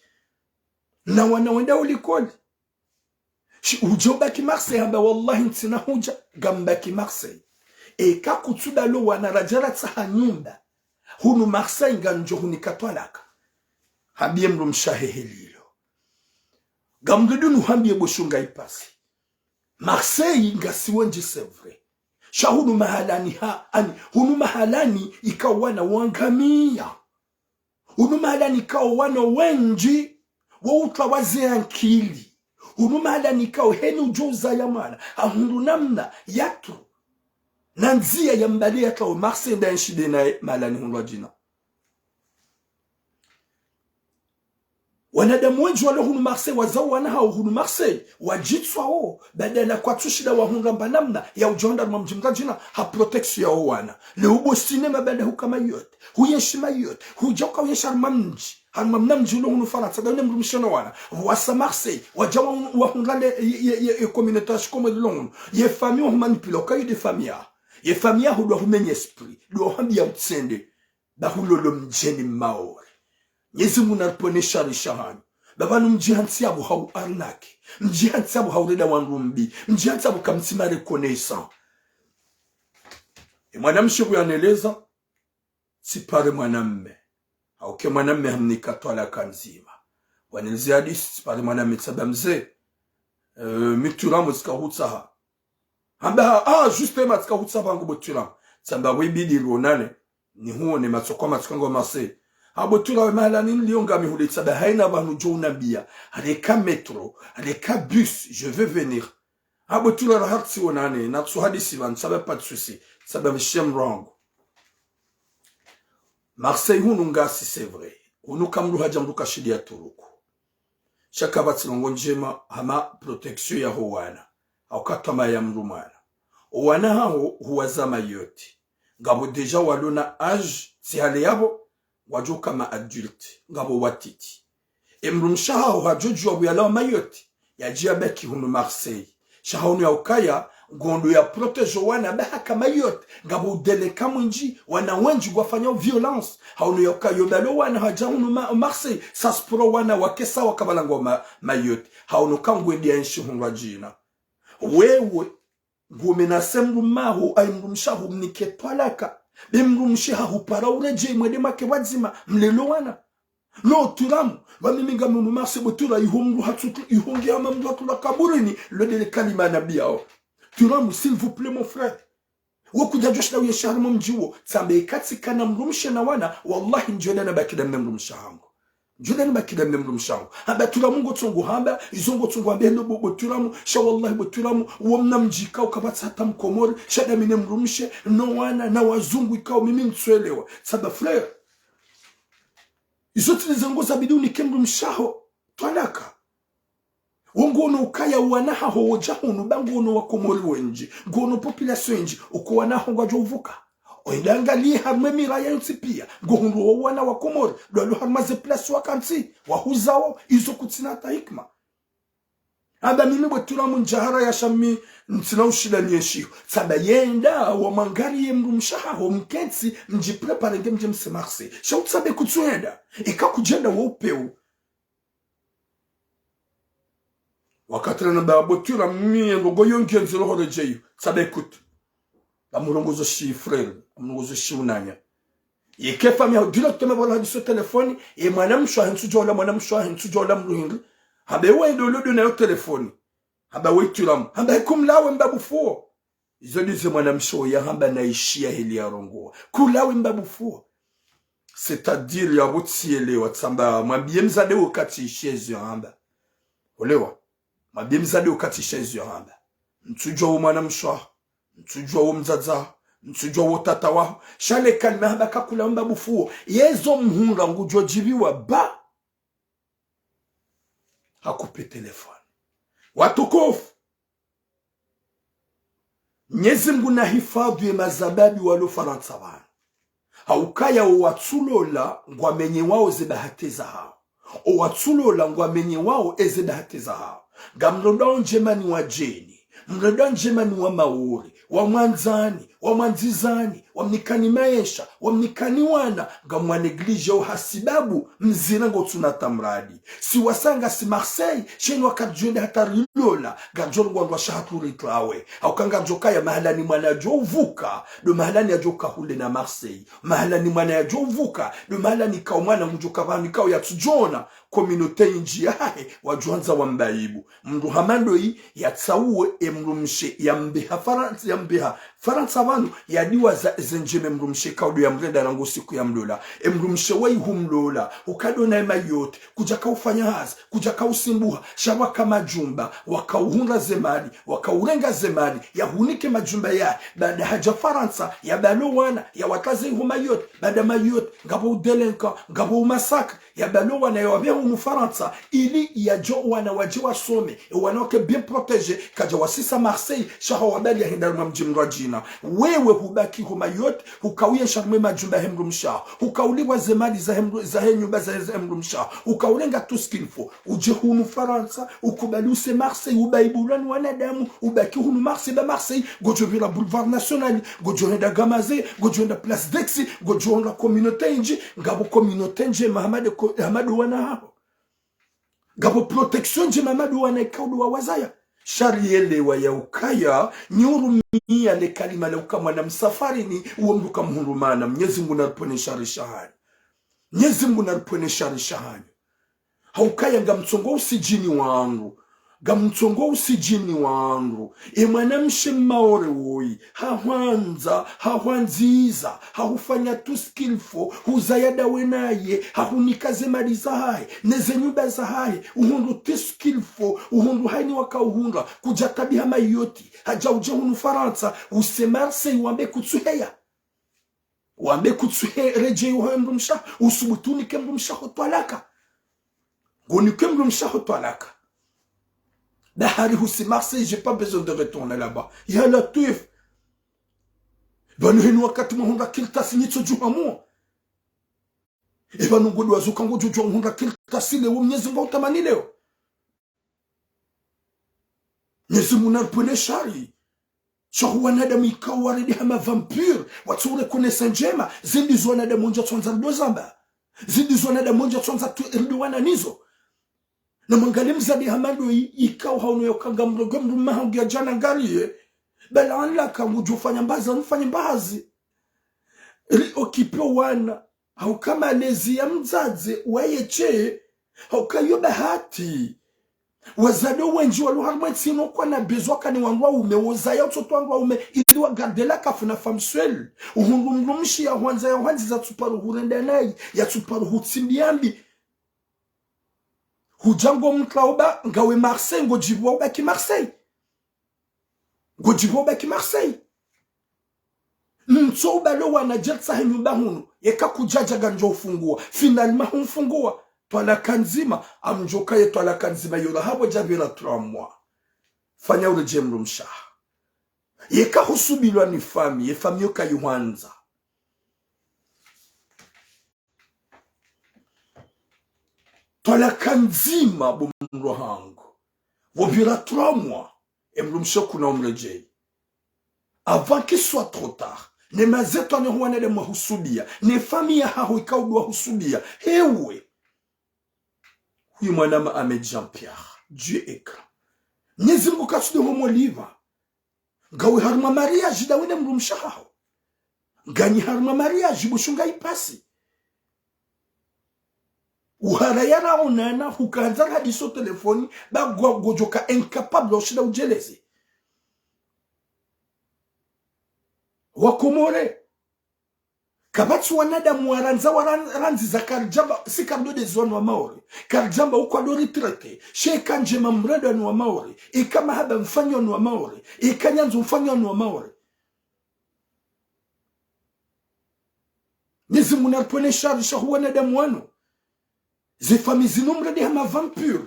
Na wana wendao likoli. Shi udja ubaki Marseille, hamba wallahi ntsina hudja, ngambaki Marseille. Eka kutsuda lo wana radja ratsaha nyumba. Hunu Marseille ngamdjo hunika twalaka. Hambie mdrumshe hahe heli ilo. Ngamdru dunu hambie bo shunga ipasi. Marseille ngasi wendji c'est vrai. Sha hunu mahalani ha, ani, hunu mahalani ikao wana wangamiya. Hunu mahalani ikao wana wendji, wo utwa waze ankili. Hunu mahalani ikao heni udjo uzaya mwana, hahundru namna yatru na ndziya ya mbali yatru o Marseille nda yenshi de naye mahalani hundrwa djina. Wanadamu wendji walo hunu Marseille, wazao wana hawo hunu Marseille, wadjitswao, badala kwatsu shinda wahundra mba namna ya udjo hwenda harumwa mdji mdra djina, ha protection yawo wana. Leo bo sinema baada huka Mayotte, huyenshi Mayotte, hudja uka huyenshi harumwa mdji, harumwa mna mdji ulo hunu Farantsa, nda une mdrumshe no wana, wasa Marseille, wadja wa, wahundra le, ye, ye, ye, ye communauté ya shikomori lo hunu, ye famille wahumanipula, uka yo de famille ya, ye famille ya hudwa humenye esprit, dwa huhambiya utsende, ba hulolo mdjeni Maore. Mnyezi Mungu nariponeshe shari shahanyu. Ba pvanu mdji hantsi yapvo hau arnaque. Mdji hantsi yapvo hau renda wandru mbi. Mdji hantsi yapvo kamtsi ma reconnaissant. E mwanamshe pvo yaneleza, tsipare mwanamme. Hauke mwanamme hamnika twalaka ndzima. Waneleze hadisi, tsipare mwanamme tsamba mze. Eh, mi Turamu tsika hutsaha. Hamba ha, ah, justement, tsika hutsaha pvangu bo Turamu. Tsamba we bidi ronane. Nihuone matso kwa matso kangu Marseille. Ha bo Turamu we mahalani nilio ngami hule tsamba haina pvanu djo unambiya. Reka métro, reka bus, je vais venir. Ha bo Turamu raha ritsi wonane, natsu hadisi pvanu, tsamba pas de souci. Tsamba mshe mdru wangu. Marseille hunu ngasi, c'est vrai. Hunu ka mdru hadja mdru kashidi ya turuku. Sha kapvatsi ndrongo ndjema hama protection yaho wana. Hauka twamaya mdru mwana. O wana haho huwaza Mayotte. Ngapvo déjà walo na âge, tsi hale yapvo, ngwadjo uka ma adulte, ngapvo watiti. E mdrumshe haho hadjo djuwa pvo yalawa Mayotte, yadje yabaki hunu Marseille. Sha hunu ya ukaya, ngondo ya protéger wana ba haka Mayotte, ngapvo udeleka mwindji, wana wendji ngwafanyao violence. Hunu ya ukaya, yo balo wana hadja hunu Ma-, Marseille, ça se pourrait wana wake sawa kapvala ngwao Ma-, Mayotte. Hunu ka ngwende yenshi hundrwa djina. Wewe, ngu menacé mdrumme haho, ayi mdrumshe haho mnike twalaka. Be mdrumshe haho para uredjeyi mwende make pvwadzima, mlele wana. Non, Turamu, pvanu mimi ngami hunu Marseille bo Turamu, iho mdru hatsu, iho nge hama mdru hatulwa kaburini, lo de le kalima nambiyao. Turamu, s'il vous plaît, mon frère. Wo kudja djoshinda uyenshi harumwa mdji wo, tsambe eka tsikana mdrumshe na wana, wallahi ndjo enda nabaki nda mna mdrumshe hangu. Ndjo enda nabaki nda mna mdrumshe hangu. Hamba Turamu ngotsongo hamba, izo ngotsongo hamba, hendo bo, bo Turamu, sha wallahi bo Turamu, wo mna mdji ikao kapvatsi hata mkomori, sha nda mi ne mdrumshe, no wana, na wazungu ikao mimi ntsuelewa. Tsamba frère. Izo tsi nizo ngo zabidi unike mdrumshe haho twalaka. Wo ngono ukaya wana haho wodja hunu ba ngono wakomori wendji, ngono population yendji, uko wana haho ngwadjo uvuka. Oyenda angaliye harumwa e miraya yontsi piya, ngohundru wo wana wakomori, dwalo harumwa ze place wakantsi, wahuzao, izo kutsina hata hikima. Hamba mimi bo Turamu ndjahara ya sha mi, ntsina ushinda niyenshiho. Tsamba yenda, wamwangaliye mdrumshe haho, mkentsi, mdji préparer nge mdje mse Marseille. Sha utsambe kutsu yenda, eka kudjenda wo upeu. Wakati ranamba bo Turamu mi ye ndrongo yo ngiyendzelo ho redjeyo. Tsamba écoute. Ngamrongozo shi frère, ngamrongozo shi unanya. Yeke famille yaho directement pvala hadisi ho téléphone, ye mwanamshe wahe ntsudjuwa ola, mwanamshe wahe ntsudjuwa ola mdru hindri. Hamba we ndo lo do nayo téléphone. Hamba we Turamu. Hamba he kumlawe mbabu fuo. Izo ndizo mwanamshe oya hamba na ishiya heli yarongowa. Kulawe mbabu fuo. C'est-à-dire yapvo tsielewa tsamba mwambiye mzade wo katsi ishiya izo yahamba. Olewa. Mwambiye mzade wo katsi ishiya izo yahamba. Ntsudjuwa wo mwanamshe waho. Ntsudjuwa wo mdzadze waho. Ntsudjuwa wo tata waho. Sha le kalima hamba kakulawe mbabu fuo. Yezo mhundra ngudjo djibiwa ba. Hakupe téléphone. Watukufu. Mnyezi Mngu nahifadhwi ye mazababi walo Farantsa pvanu. Haukaya owatsulola ngwamenyewao ze bahati zahao. Owatsulola ngwamenyewao eze bahati zahao. Ngamlondao ndjema ni wadjeni. Mlondao ndjema ni wa Maore, wa mwandzani, wa mwandzizani, wa mnikani maesha, wa mnikani wana, ngamwanégligéo hasibabu mzina ngotsuna tamradi. Si wasaya ngasi Marseille, sheni wakati djwende hata rilola, ngadjo longwa ndrwa shahatru ritwawe. Hauka ngadjo kaya mahalani mwana yadjo uvuka, ndo mahalani yadjo kahule na Marseille. Mahalani mwana yadjo uvuka, ndo mahalani kao mwana ngudjo kapvani kao yatsudjona, communauté indji yahahe, wadjwandza wambaibu. Mndru hama ndoyi, yatsauwe, emndru mshe, yambeha Farantsa, yambeha Farantsa pvanu yadiwaza eze ndjema emdrumshe kaudu yamrenda rangu siku yamlola. Emdrumshe wayi humlola, ukado naye Mayotte, kudjaka ufanya hazi, kudjaka usimbuha, sha waka majumba, wakauhundra ze mali, wakaurenga ze mali, yahunike majumba yahe, baada hadja Farantsa, yabalo wana, yawatraze iho Mayotte, baada Mayotte, ngapvo udélinquant, ngapvo umassacre, yabalo wana yawapvehe hunu Farantsa, ili yadjo wana wadje wasome, e wana wake bien protégé, kadja wasisa Marseille, sha hawabali yahenda harumwa mdji mdrwadjina. Wewe hubaki ho Mayotte, hukauye sha harumwa emajumba yahe mdrumshe waho, hukaulipva ze mali zahe mdru-, zahe nyumba zahe, zahe mdrumshe waho, hukaurenga tout ce qu'il faut, udje hunu Farantsa, ukubali use Marseille, ubaibulwa ni wanadamu, ubaki hunu Marseille, ba Marseille, ngodjo pvira Boulevard National, ngodjo henda Gamazé, ngodjo henda Place d'Aix, ngodjo henda communauté indji, ngapvo communauté ndjema hama de ko-, hama do wana haho. Ngapvo protection ndjema hama do wana ikaudu wawazaya. Sha riyelewa ya ukaya, nyi urumiya le kalima la uka mwana msafarini, uwo mdru kamhundru mana, Mnyezi Mngu naripvwene shari shahanyu. Mnyezi Mngu naripvwene shari shahanyu. Haukaya ngamtsongo usidjini wandru. Ngamtsongo usidjini wandru. E mwanamshe Mmaore woyi, hahwandza, hahwandziza, hahufanya tout ce qu'il faut, huzaya dawe naye, hahunika ze mali zahahe, neze nyumba zahahe, uhundru tout ce qu'il faut, uhundru hayini wakauhundra, kudja tabiha Mayotte, hadja udje hunu Farantsa, use Marseille wambe kutsuheya. Wambe kutsuhe redjeyi uhe mdrumshe waho, usubutu unike mdrumshe waho twalaka. Ngonike mdrumshe waho twalaka. Dahari husi Marseille, j'ai pas besoin de retourner là-bas. Ya Latwif. Pvanu heni wakati mwahundra kartasi nyitso djuhamwa. E pvanu ngudjuwa zuka ngudjudjuwa uhundra kartasi leo, Mnyezi Mngu hautamani leo. Mnyezi Mngu naripvwene shari. Sha hu wanadamu ikao waridi hama vampire, watsu reconnaître ndjema, zindi zo wanadamu wendji watsondza rido zamba. Zindi zo wanadamu wendji watsondza tu rido wana nizo. Na mwangalie mdzadze hama ndo i-, ikao haono yauka ngamroge mdrume wahangu yadja nangaliye. Bala anlaka ngudjo fanya mbazi, nifanye mbazi. Ri occupé wana. Hauka malezi ya mdzadze waye she, hauka yo bahati. Wadzadze wendji walo harumwa entsi inu kwana besoin kani wandru waume, wozaya utsoto wandru waume, ili wa garder la kafuna femme seule. Uhundru mdrumshe yahwandza, yahwandziza, yatsuparo hurenda nayi, yatsuparo hutsimbiya mbi. Hudja ngomtrauba, ngawe Marseille, ngodjipvuwa ubaki Marseille. Ngodjipvuwa ubaki Marseille. Ntso ubalo wana djertsa he nyumba hunu, yeka kudjadja ngamdjo ufunguwa. Finalement humfunguwa. Twalaka ndzima, amdjoka ye twalaka ndzima yora hapvo djapvira trois mois. Fanya uredjeyi mdrumshe waho. Yeka husubilwa ni famille, ye famille yo kayihwandza. Twalaka ndzima bo mdru wahangu. Pvopvira trois mois, e mdrumshe kuna umredjeyi. Avant qu'il soit trop tard. Ne mazetwa ne ho wanadamu wahusubiya. Ne famille yahaho ikao ndo wahusubiya. Hewe. Huyu mwanama Ahmed Jean-Pierre. Dieu est grand. Mnyezi Mngu katsude ho mwolipva. Ngawe harumwa mariage dawe ne mdrumshe waho. Nganyi harumwa mariage bushunga ipasi. Uhara yaraonana, hukandza rahadisi o telefoni, ba ngwa-, ngodjoka incapable ushinda udjeleze. Wakomori. Kapvatsi wanadamu warandza waran-, randziza karidjamba, si karido dezi wanu wa Maore. Karidjamba ukwado retraité. She eka ndjema mrenda wanu wa Maore. Eka mahaba mfanya wanu wa Maore. Eka nyandzo mfanya wanu wa Maore. Mnyezi Mngu naripvwene shari sha hu wanadamu wanu. Ze famille zinu mrende hama vampire.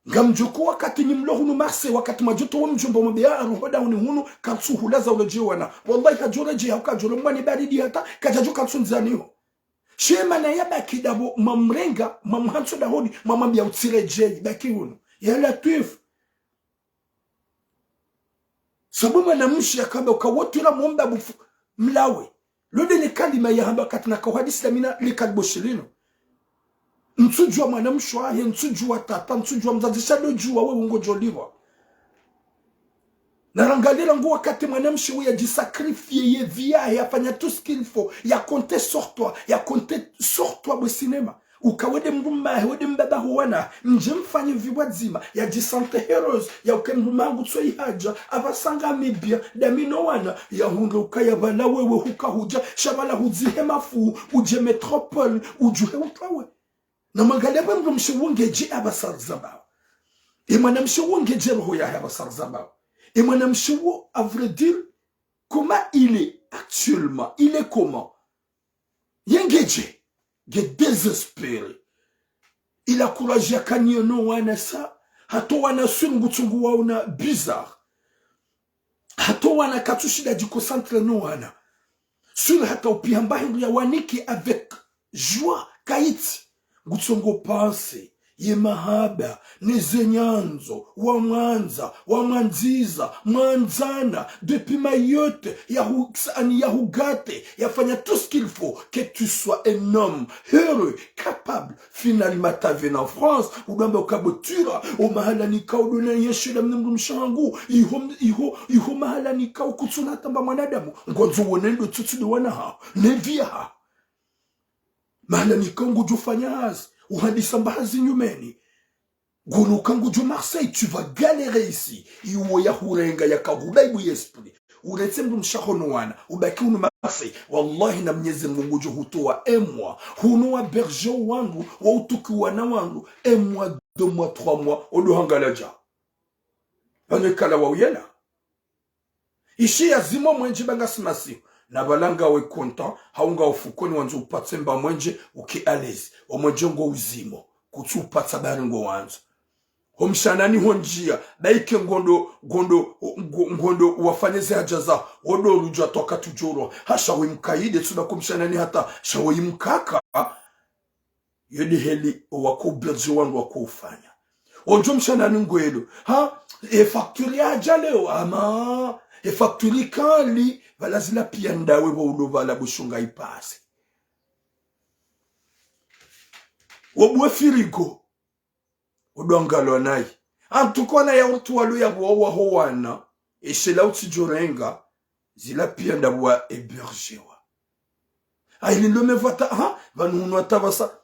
Ngamdjoka wakati nyi mlo hunu Marseille, wakati mwadjotowa mdjomba mwambiya aruho dahoni hunu, katsuhula za uredjeyi wana. Wallahi hadjoredjeyi, hauka djoro mwane baridi hata, kadjadjo katsundzaniho. She mana yabaki dapvo, mwamrenga, mwamhantso dahoni, mwamwambiya utsiredjeyi, baki hunu. Ya Latwif. Sabu mwanamshe yakamba uka wontsi ula mwomba bufu mlawe. Lo nde le kalima yahamba wakati nakao hadisi na mina le kalibo shilino. Ntsudjuwa mwanamshe wahe, ntsudjuwa tata, ntsudjuwa mdzadze, sha ndo djuwa wewe ngodjolipvwa. Narangalie rangu wakati mwanamshe uwo yadjisacrifier ye vie yahe, yafanya tout ce qu'il faut, ya compter sur toi, ya compter sur toi bo cinéma. Uka wende mdrumme hahe, wende mbaba ho wana, mdje mfanye vie pvwadzima, yadjisente heureuse, ya uka mdrumme hangu tsoyi hadja, apvasa ngami bien, ndami no wana, yahundre ukaya pvala wewe huka hudja, sha pvala hudzihe mafu, udje métropole, udjuhe utwawe. Na mwangalie pvwa mdrumshe wo ngedje apvasa rizambao. E mwanamshe wo ngedje roho yahe apvasa rizambao. E mwanamshe wo, à vrai dire, comment il est actuellement? Il est comment? Ye ngedje, nge désespéré. Il a courage ya kaniyo no wana sa, hata wana sûr ngutsungu waona bizarre. Hata wana katsushinda djiconcentré no wana. Sûr hata upiha mba hindru ya wanike avec joie, kayitsi. Ngutsongo pensé, ye mahaba, ne ze nyandzo, wamwandza, wamwandziza, mwandzana, depuis Mayotte, yahu-, ani yahugate, yafanya tout ce qu'il faut, que tu sois un homme heureux, capable, finalement t'arrives en France, udjwamba uka bo tura, o mahala nikao ndo na yeshela mna mdrumshe hangu, iho, iho, iho mahala nikao kutsuna tamba mwanadamu, ngwandzo wone ndo tsutsu de wana haho, ne vie yahaho. Mahala nikao ngudjo fanya hazi, uhandisa mba hazi nyumeni. Ngunu ka ngudjo Marseille, tu vas galérer ici. Iwo yahurenga yakahuba ibu esprit. Uretse mdrumshe haho no wana, ubaki hunu Marseille. Wallahi na Mnyezi Mngu ngudjo hutowa emwa. Hunu wa berger wandru, wa utuki wana wandru, emwa, deux mois, trois mois, odo hangaladja. Pvanu ikala wa uyela. Ishi ya zimo mwenje ba ngasi masihu. Na pvala ngawe content, hau ngawe fukoni wandzo upatse mba mwenje, uke à l'aise. O mwenje ngo uzimo, kutsu upatsa bari ngo wandzo. Ho mshanani ho ndjia, ba ike ngondo, ngondo, ngo-, ngondo wafanye ze haja zaho, odo rudjwa toka tudjoro. Ha sha we mkaide, tsuda ko mshanani hata, sha we mkaka. Yo de heli owako berger wandru wako ufanya. Ondjo mshanani ngwelo. Ha, e facture yadja leo, ama, e facture kali, pvala zila pia ndawe pvo ulo pvala bushunga ipase. Wobuwe frigo, odo angalwa nayi. Antu kona ya utu walo ya buwa waho wana, eshela utsidjorenga, zila pia ndabuwa héberger wa. Ayi lilo mevwata, ha, pvanu hunu hata pvasa.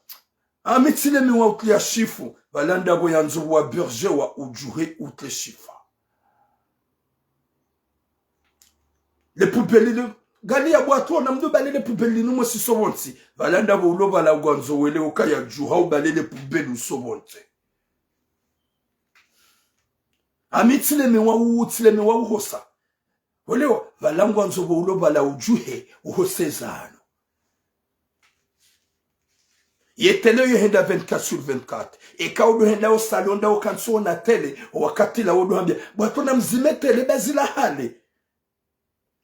Ami tsi le mi wa utle ya shifu, pvala ndapvo yandzo wa berger wa udjuhe utle shifa. Le poubelle le, ngali ya bwatro na mdo bale le poubelle linu mwe siso pvontsi, pvala ndapvo ulo pvala ngwandzo wele uka ya djuha ubale le poubelle uso pvontsi. Ami tsi le mi wa u, tsi le mi wa uhosa. Olewa, pvala ngwandzo pvo ulo pvala udjuhe, uhose zano. Ye télé yo henda vingt-quatre sur vingt-quatre. Eka udo henda o salon nda o kantsi ona télé, o wakati la udo hambia, bwatro na mzime télé ba zila hale.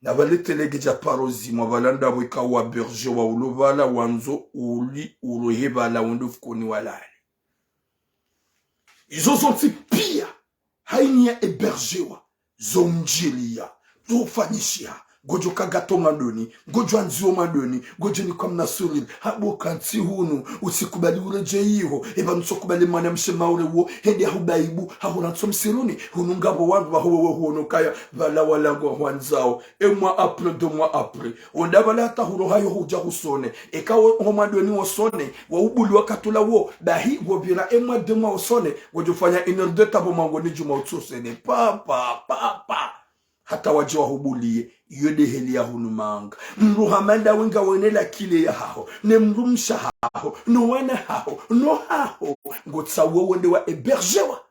Na pvale télé ngedja paro zimwa pvala ndapvo ika wa berger wa ulo pvala wandzo uli urohe pvala wendo fukoni walale. Izo zontsi pia. Hayini ya héberger wa, zo mdjiliya, zo fanyishiha, ngodjo kagato mwandoni, ngodjo andziwo mwandoni, ngodjo nikwa mna sourire, habo kantsi hunu, utsikubali uredjeyi iho, eba nutsokubali mwanamshe maure wo, hende hahubaibu, hahurantso msiruni, hunu ngapvo wandru waho wewe huono kaya, pvala wala ngwahwandzao, un mois après, deux mois après. Onda pvala hata huroha yo hudja husone. Eka wo, ho mwandoni wo sone, wa ubuli wakati ula wo, bahi, wo pvira un mois, deux mois usone, ngodjo fanya une heure de temps pvo mwangoni djuma utsusene. Pa, pa, pa, pa. Hata wadje wahubuliye, iyo de heli ya hunu manga. Mdru hama ndawe ngawene la clé yahaho, ne mdrumshe haho, no wana haho, no haho, ngotsawo wende wa héberger wa.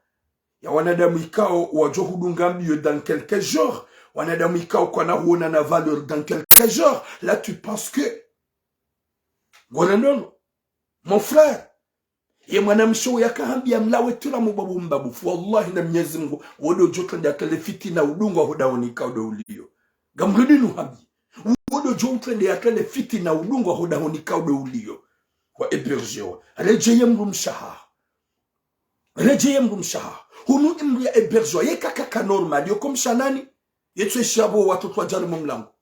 Ya wanadamu ikao wadjo hudunga mbiyo dans quelques jours. Wanadamu ikao kwana huona na valeur dans quelques jours. Là, tu penses que. Ngona nono. Mon frère. Ye mwanamshe uya kahambia mlawe tula mubabu mbabufu. Wallahi na Mnyezi Mngu. Wodo djo twende atwele fitina udungwa ho dahoni ikao de uliyo. Ngamrudi nuhambi. Wodo djo utwende atwele fitina udungwa ho dahoni ikao de uliyo. Wa héberger wa. Redjeye mdrumshe haho. Redjeye mdrumshe haho. Hunu imdru ya héberger wa. Ye kakaka normal. Yo ko mshanani. Ye tsu eshi abo watoto wadjari mo mlango.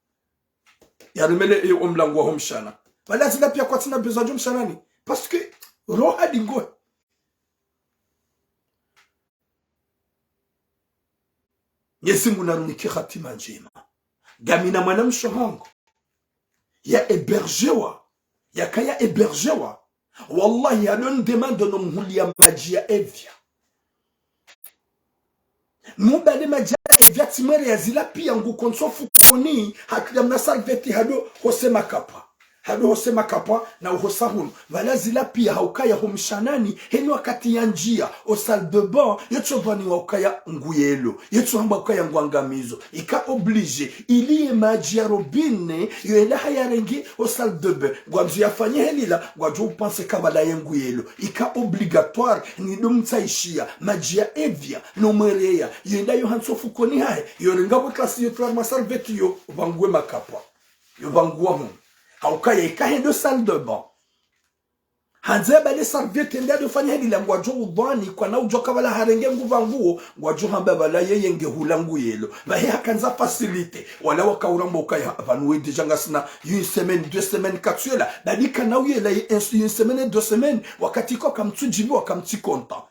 Yaremele e o mlango waho mshana. Pvala zila pia kwatsina besoin djo mshanani. Parce que roha dingo. Mnyezi Mngu narunike hatima ndjema. Ngamina mwanamshe hangu. Ya héberger wa. Yakaya héberger wa. Wallahi, hado ndemando no mhulia madji ya Evian. Mubale madji ya Evian tsi mwereya zila piya ngukontso fukoni, hatulia mna salveti hado hose makapwa. Hado hose makapwa na uhosa hunu. Pvala zila piya haukaya ho mshanani, heni wakati yandjia, o salle de bain, yotso pvani wa ukaya nguyelo. Yotso hamba ukaya ngwangamizo. Ika obligé, ili ye madji ya robinet, yo ela hayarenge o salle de bain. Ngwandzo yafanye helila, ngwadjo upanse ka pvala ye nguyelo. Ika obligatoire, ni do mtsaishia, madji ya Evian, no mwereya, yenda yo hantso fukoni hahe, yo renga bo klasi yo twari ma salveti yo, pvanguwe makapwa. Yo pvanguwa hunu. Haukaya ika hendo salle de bain. Handze pvale salveti nde ado fanya helila ngwadjo udhwani, kwana udjo ka pvala harenge ngu pvanguwo, ngwadjo hamba pvala yeye nge hula nguyelo. Pvahe hakandza facilité, wala wakauramba ukaya, pvanu we déjà ngasina, une semaine, deux semaines, katsuyela, badi kana uyela, une semaine, deux semaines, wakati ko kamtsudjibu, wakamtsi content.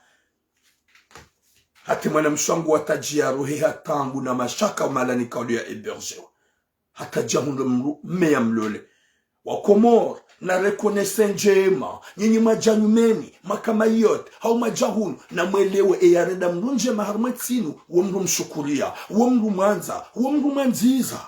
Hata mwana mshe wangu watadjia roho ha taabu na mashaka umalani kauli ya hébergéwa. Hata dja hundre mdru mme ya mlole. Wakomori, na reconnaissance ndjema, nyinyi mwadja nyumeni, maka Mayotte, hau mwadja hunu, na mwelewe e yarenda mdru ndjema harumwa entsi inu, wo mdru mshukuria, wo mdru mwandza, wo mdru mwandziza.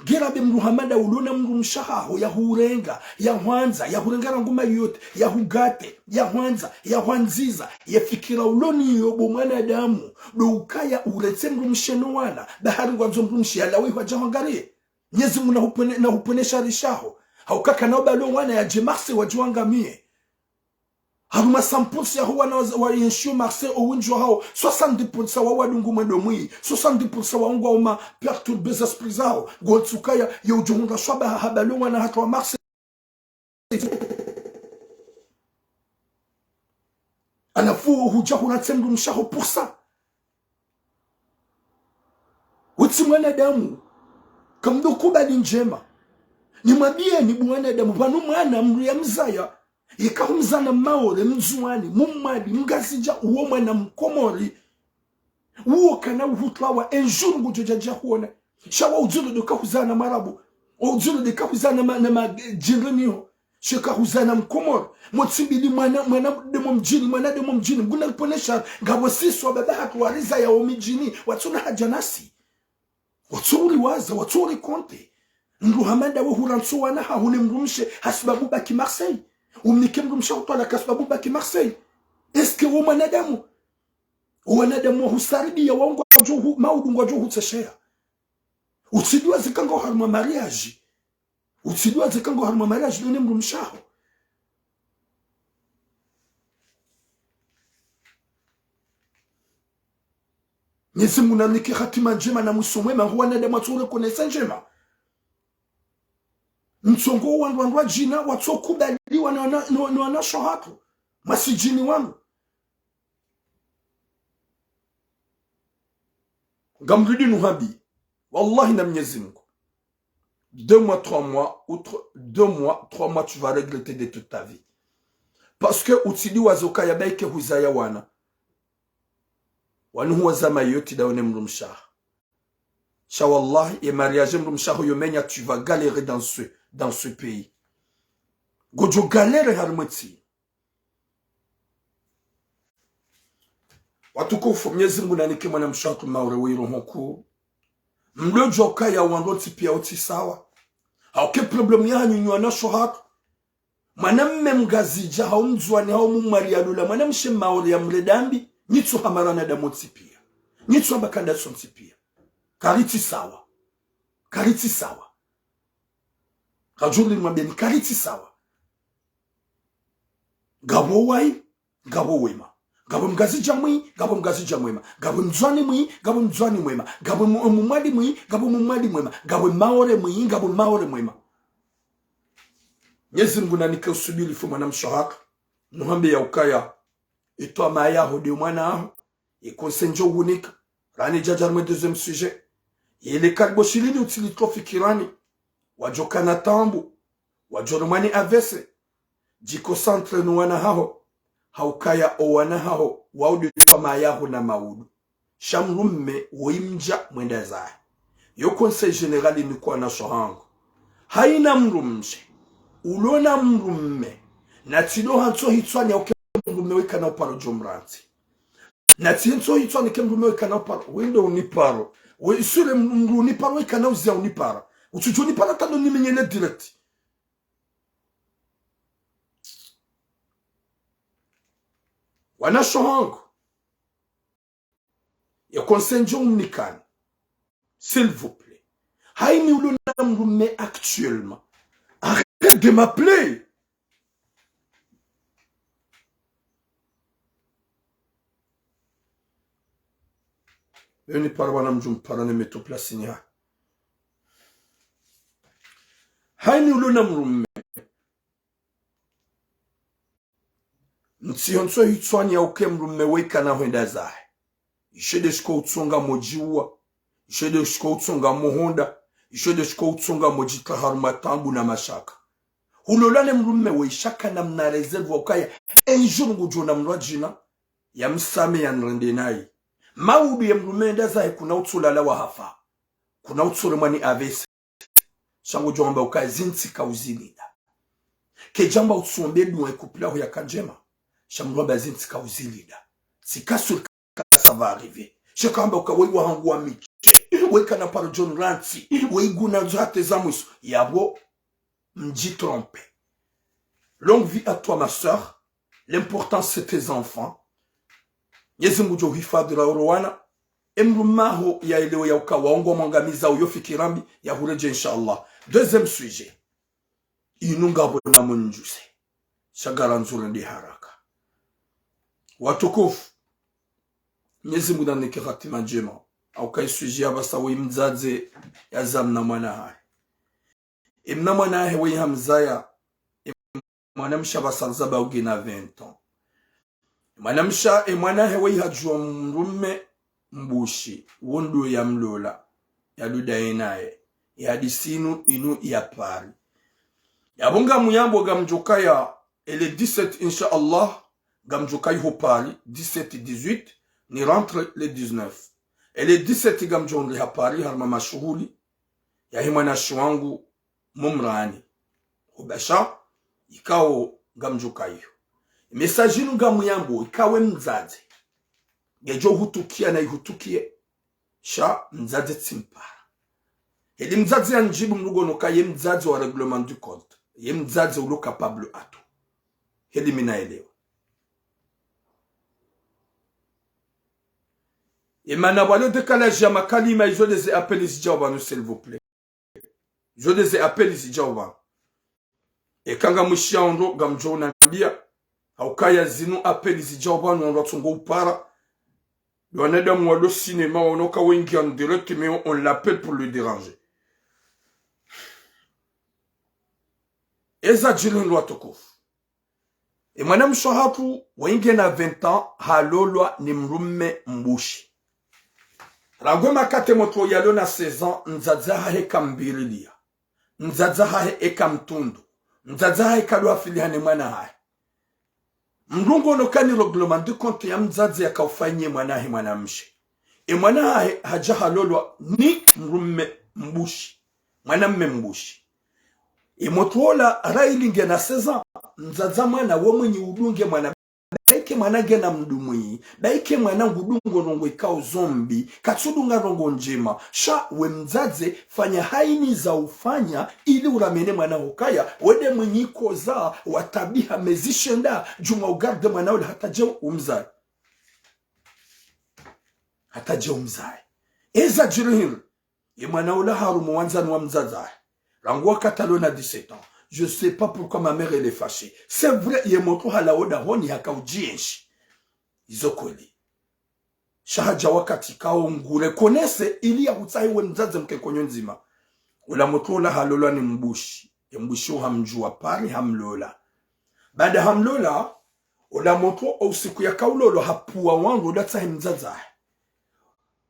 Ngera be mdru hama nda ulo na mdrumshe wahaho, ya hurenga, ya hwandza, ya hurenga rangu Mayotte, ya hugate, ya hwandza, ya hwandziza, ye fikira ulo nayo bo mwanadamu, ndo ukaya uretse mdrumshe no wana, ba hari ngwandzo mdrumshe yalawe hwadja hwangariye. Mnyezi Mungu na hupvone-, na hupvone shari shaho. Hauka kana ubalo wana yadje Marseille wadje wangamiye. Harumwa cent pour cent yaho wana wa, wa yenshio Marseille owindji wahawo, soixante-dix pour cent wa wadungu mwendo mwi, soixante-dix pour cent wa ungwa uma perturbé za esprit zaho, ngotsi ukaya, ye udjo hundra shwaba ha, habalo wana hata wa Marseille. Halafu hudja huratse mdrumshe waho pour ça. Utsi mwanadamu, kamdo kubali ndjema. Nimwambiyeni bo wanadamu, pvanu mwana mdru ya mzaya, yeka humzana Maore, Mndzuwani, Mmwali, Mngazidja, uwo mwana Mkomori. Uwo kana uhutlawa, un jour ngudjo dja dja huona. Sha wa udziro ndo ka huzana Mwarabu, wa udziro ndo ka huzana ma, na ma, eh, djindri niho. Sha ka huzana Mkomori. Motsi mbili mwana, mwana de mo mdjini, mwana de mo mdjini. Nguna lipvone shari, ngapvo sisi wababa hatru warizaya wo midjini, watsuna hadja nasi. Watso uriwaza, watso urikonte. Mdru hama nda we hurantso wana haho ne mdrumshe, hasibabu baki Marseille. Umnike mdrumshe waho twalaka hasibabu baki Marseille. Est-ce que wo mwanadamu? Wo wanadamu wa husaribiya wa ngwadjo hu, maudu ngwadjo hutsesheya. Utsidjuwa zika ngo harumwa mariage. Utsidjuwa zika ngo harumwa mariage, ndo ne mdrumshe waho. Mnyezi Mungu nanike hatima ndjema na mwiso mwema, ho wanadamu watso reconnaître ndjema. Mtsongo wandru wandru wadjina, watso kubaliwa na, na, na, na wanashe wahatru. Masikini wangu. Ngamrudi nuhambi. Wallahi na Mnyezi Mungu. Deux mois, trois mois, ou tro-, deux mois, trois mois, tu vas regretter de toute ta vie. Parce que utsidjuwa zo kaya baike huzaya wana. Wanu huwaza Mayotte nda wo ne mdrumshe waho. Sha wallahi, ye mariage mdrumshe waho yo menya, tu vas galérer dans ce, dans ce pays. Ngodjo galérer harumwa entsi. Watukufu, Mnyezi Mungu nanike mwanamshe wahatru Maore we iroho nkuu. Mdodjo ukaya wandru wontsi piya utsi sawa. Hauka problème yahanyu nyi wanashe wahatru. Mwanamme Mngazidja, hau Mndzuwani, hau Mmwali yalola mwanamshe Maore ya mredambi, nyi tso hama wanadamu wontsi piya. Nyi tso hama kanda sontsi piya. Karitsi sawa. Karitsi sawa. Kadjuli mwambeni karitsi sawa. Ngapvo wayi, ngapvo wema. Ngapvo Mngazidja mwi, ngapvo Mngazidja mwema. Ngapvo Mndzuwani mwi, ngapvo Mndzuwani mwema. Ngapvo mu-, Mmwali mwi, ngapvo Mmwali mwema. Ngapvo Maore mwi, ngapvo Maore mwema. Mnyezi Mungu nanike usubiri fwe mwanamshe wahatru. Nuhambe ya ukaya, itwa maya ho de mwana waho. Ikonse ndjo uhunika. Rani djadja harumwa deuxième sujet. Yele karibo shirini utsilitro fikirani. Wadjo kana taabu. Wadjo rumwa ni A V C. Djiconcentre no wana haho. Haukaya o wana haho, waudu twa mayaho na maudu. Sha mdrumme, woyi mdja mwenda zahe. Yo conseil général ni kwa wanashe wahangu. Hayina mdrumshe, ulo na mdrumme, Na tsi ndo hantso hitswani ya uke mdrume weka na uparo djo mrantsi. Na tsi hantso hitswani ke mdrume weka na uparo. We ndo uniparo. We isure mdru uniparo weka na uzia unipara. Utsudjo unipara tando nimenyele direct. Wanasho hangu. Ya conseil ndjo umnikani. S'il vous plaît. Haini ulo na mdrume actuellement. Arrête de m'appeler. Yo nipara wana mdjo mpara ne meto plasini ha. Haini ulo na mdrume. Ntsi yontso hitswani ya uke mdrume weka na hwenda zahe. Ishe de shiko utsonga modjiwa. Ishe de shiko utsonga mohonda. Ishe de shiko utsonga modjitria harumwa taabu na mashaka. Hulola ne mdrume we ishaka na mna réserve wa ukaya. Un jour ngudjo ona mdru wa djina. Ya msame ya nrende nayi. Maudu ya mdrume enda zahe kuna utsulala wa hafa. Kuna utsure mwa ni A V C. Sha ngudjo amba uka zintsi ka uzilinda. Kedjamba utsombe dua ye couple yaho yaka ndjema. Sha mdru amba zintsi ka uzilinda. Tsika sûr ka ça va arriver. Sha ka amba uka weyi wahangu wa miki. Weyi kana paro djo nirantsi. Weyi nguna ndzo hata za mwiso. Yapvo, mdji trompe. Longue vie à toi, ma sœur. L'important, c'est tes enfants. Mnyezi Mungu ngudjo uhifadhi ra oro wana. E mdrume waho ya elewe ya uka waongo mwangamiza uyo fikira mbi ya huredjei, inshallah. Deuxième sujet. Inu ngapvo na mundjuse. Sha ngarandzo rende haraka. Watukufu. Mnyezi Mungu nanike hatima ndjema. Au ka i sujet ya pvasa weyi mdzadze ya za mna mwana hahe. E mna mwana hahe weyi hamzaya. E mwana mshe pvasa rizaba ugina vingt ans. E mwana mshe, e mwana hahe weyi hadjuwa mdrume mbushi. Wo ndo ya mlola. Ya luda ye naye. Ya hadisi inu, inu ya Paris. Yapvo ngamuyambo ngamdjo kaya, e le dix-sept, inshallah, ngamdjo kaya ho Paris, dix-sept, dix-huit, ni rentre le dix-neuf. E le dix-sept ngamdjo ndri ha Paris, harumwa mashuhuli, yahe mwanamshe wangu, Mumrani. Hubasha, ikao ngamdjo kaya iyo. Message inu ngamuyambo, ikao we mdzadze. Ngedjo hutukia na ihutukie. Sha mdzadze tsi mpara. Heli mdzadze ya ndjibu mdru ngono ka ye mdzadze wa règlement du compte. Ye mdzadze ulo capable atu. Heli mi naelewa. E mana pvwa le décalage ya makalima izo de ze appel zidjao pvanu, s'il vous plaît. Izo de ze appel zidjao pvanu. Eka ngamwishiya ondro ngamdjo unambiya. Haukaya zinu appel zidjao pvanu ondro atsongo upara. Ndo wanadamu walo cinéma waono ka wengi en direct, mais on l'appelle pour le déranger. Eza djiri ndo watukufu. E mwanamshe hatru, wainge na vingt ans, halolwa ni mdrume mbushi. Rangu e makati motro yalo na seize ans, mdzadze hahe kambililia. Mdzadze hahe eka mtundu. Mdzadze hahe kalo hafiliha ne mwana hahe. Mdru ngono ka ni règlement du compte ya mdzadze yakaufanyie mwana hahe mwanamshe. E mwana hahe hadja halolwa ni mdrume mbushi. Mwanamme mbushi. E motro ola railinge na seize ans, mdzadze mwana wo mwenyi udunge mwana. Baike mwana ngena mdumwi, baike mwana ngudungo ndrongo ikao zo mbi, katsudunga ndrongo ndjema. Sha we mdzadze, fanya haini za ufanya, ili uramene mwana hukaya, we de mwenyi koza, watabiha mezi shenda, djuma ugarde mwana ule hata dje umzaye. Hata dje umzaye. Eza djiri hindri. Ye mwana ula harumwa wandzani wa mdzadze hahe. Rangu wakati alo na dix-sept ans. Je sais pas pourquoi ma mère elle est fâchée. C'est vrai, ye motro halawa dahoni haka udjienshi. Izo kweli. Sha hadja wakati kao ngu reconnaître ili ya hutsahi we mdzadze mke konyo ndzima. Ula motro ula halolwa ni mbushi. Ye mbushi uhamdjuwa Paris hamlola. Baada hamlola, ula motro o usiku yakaulolwa hapvuwa wandru uda tsahe mdzadze hahe.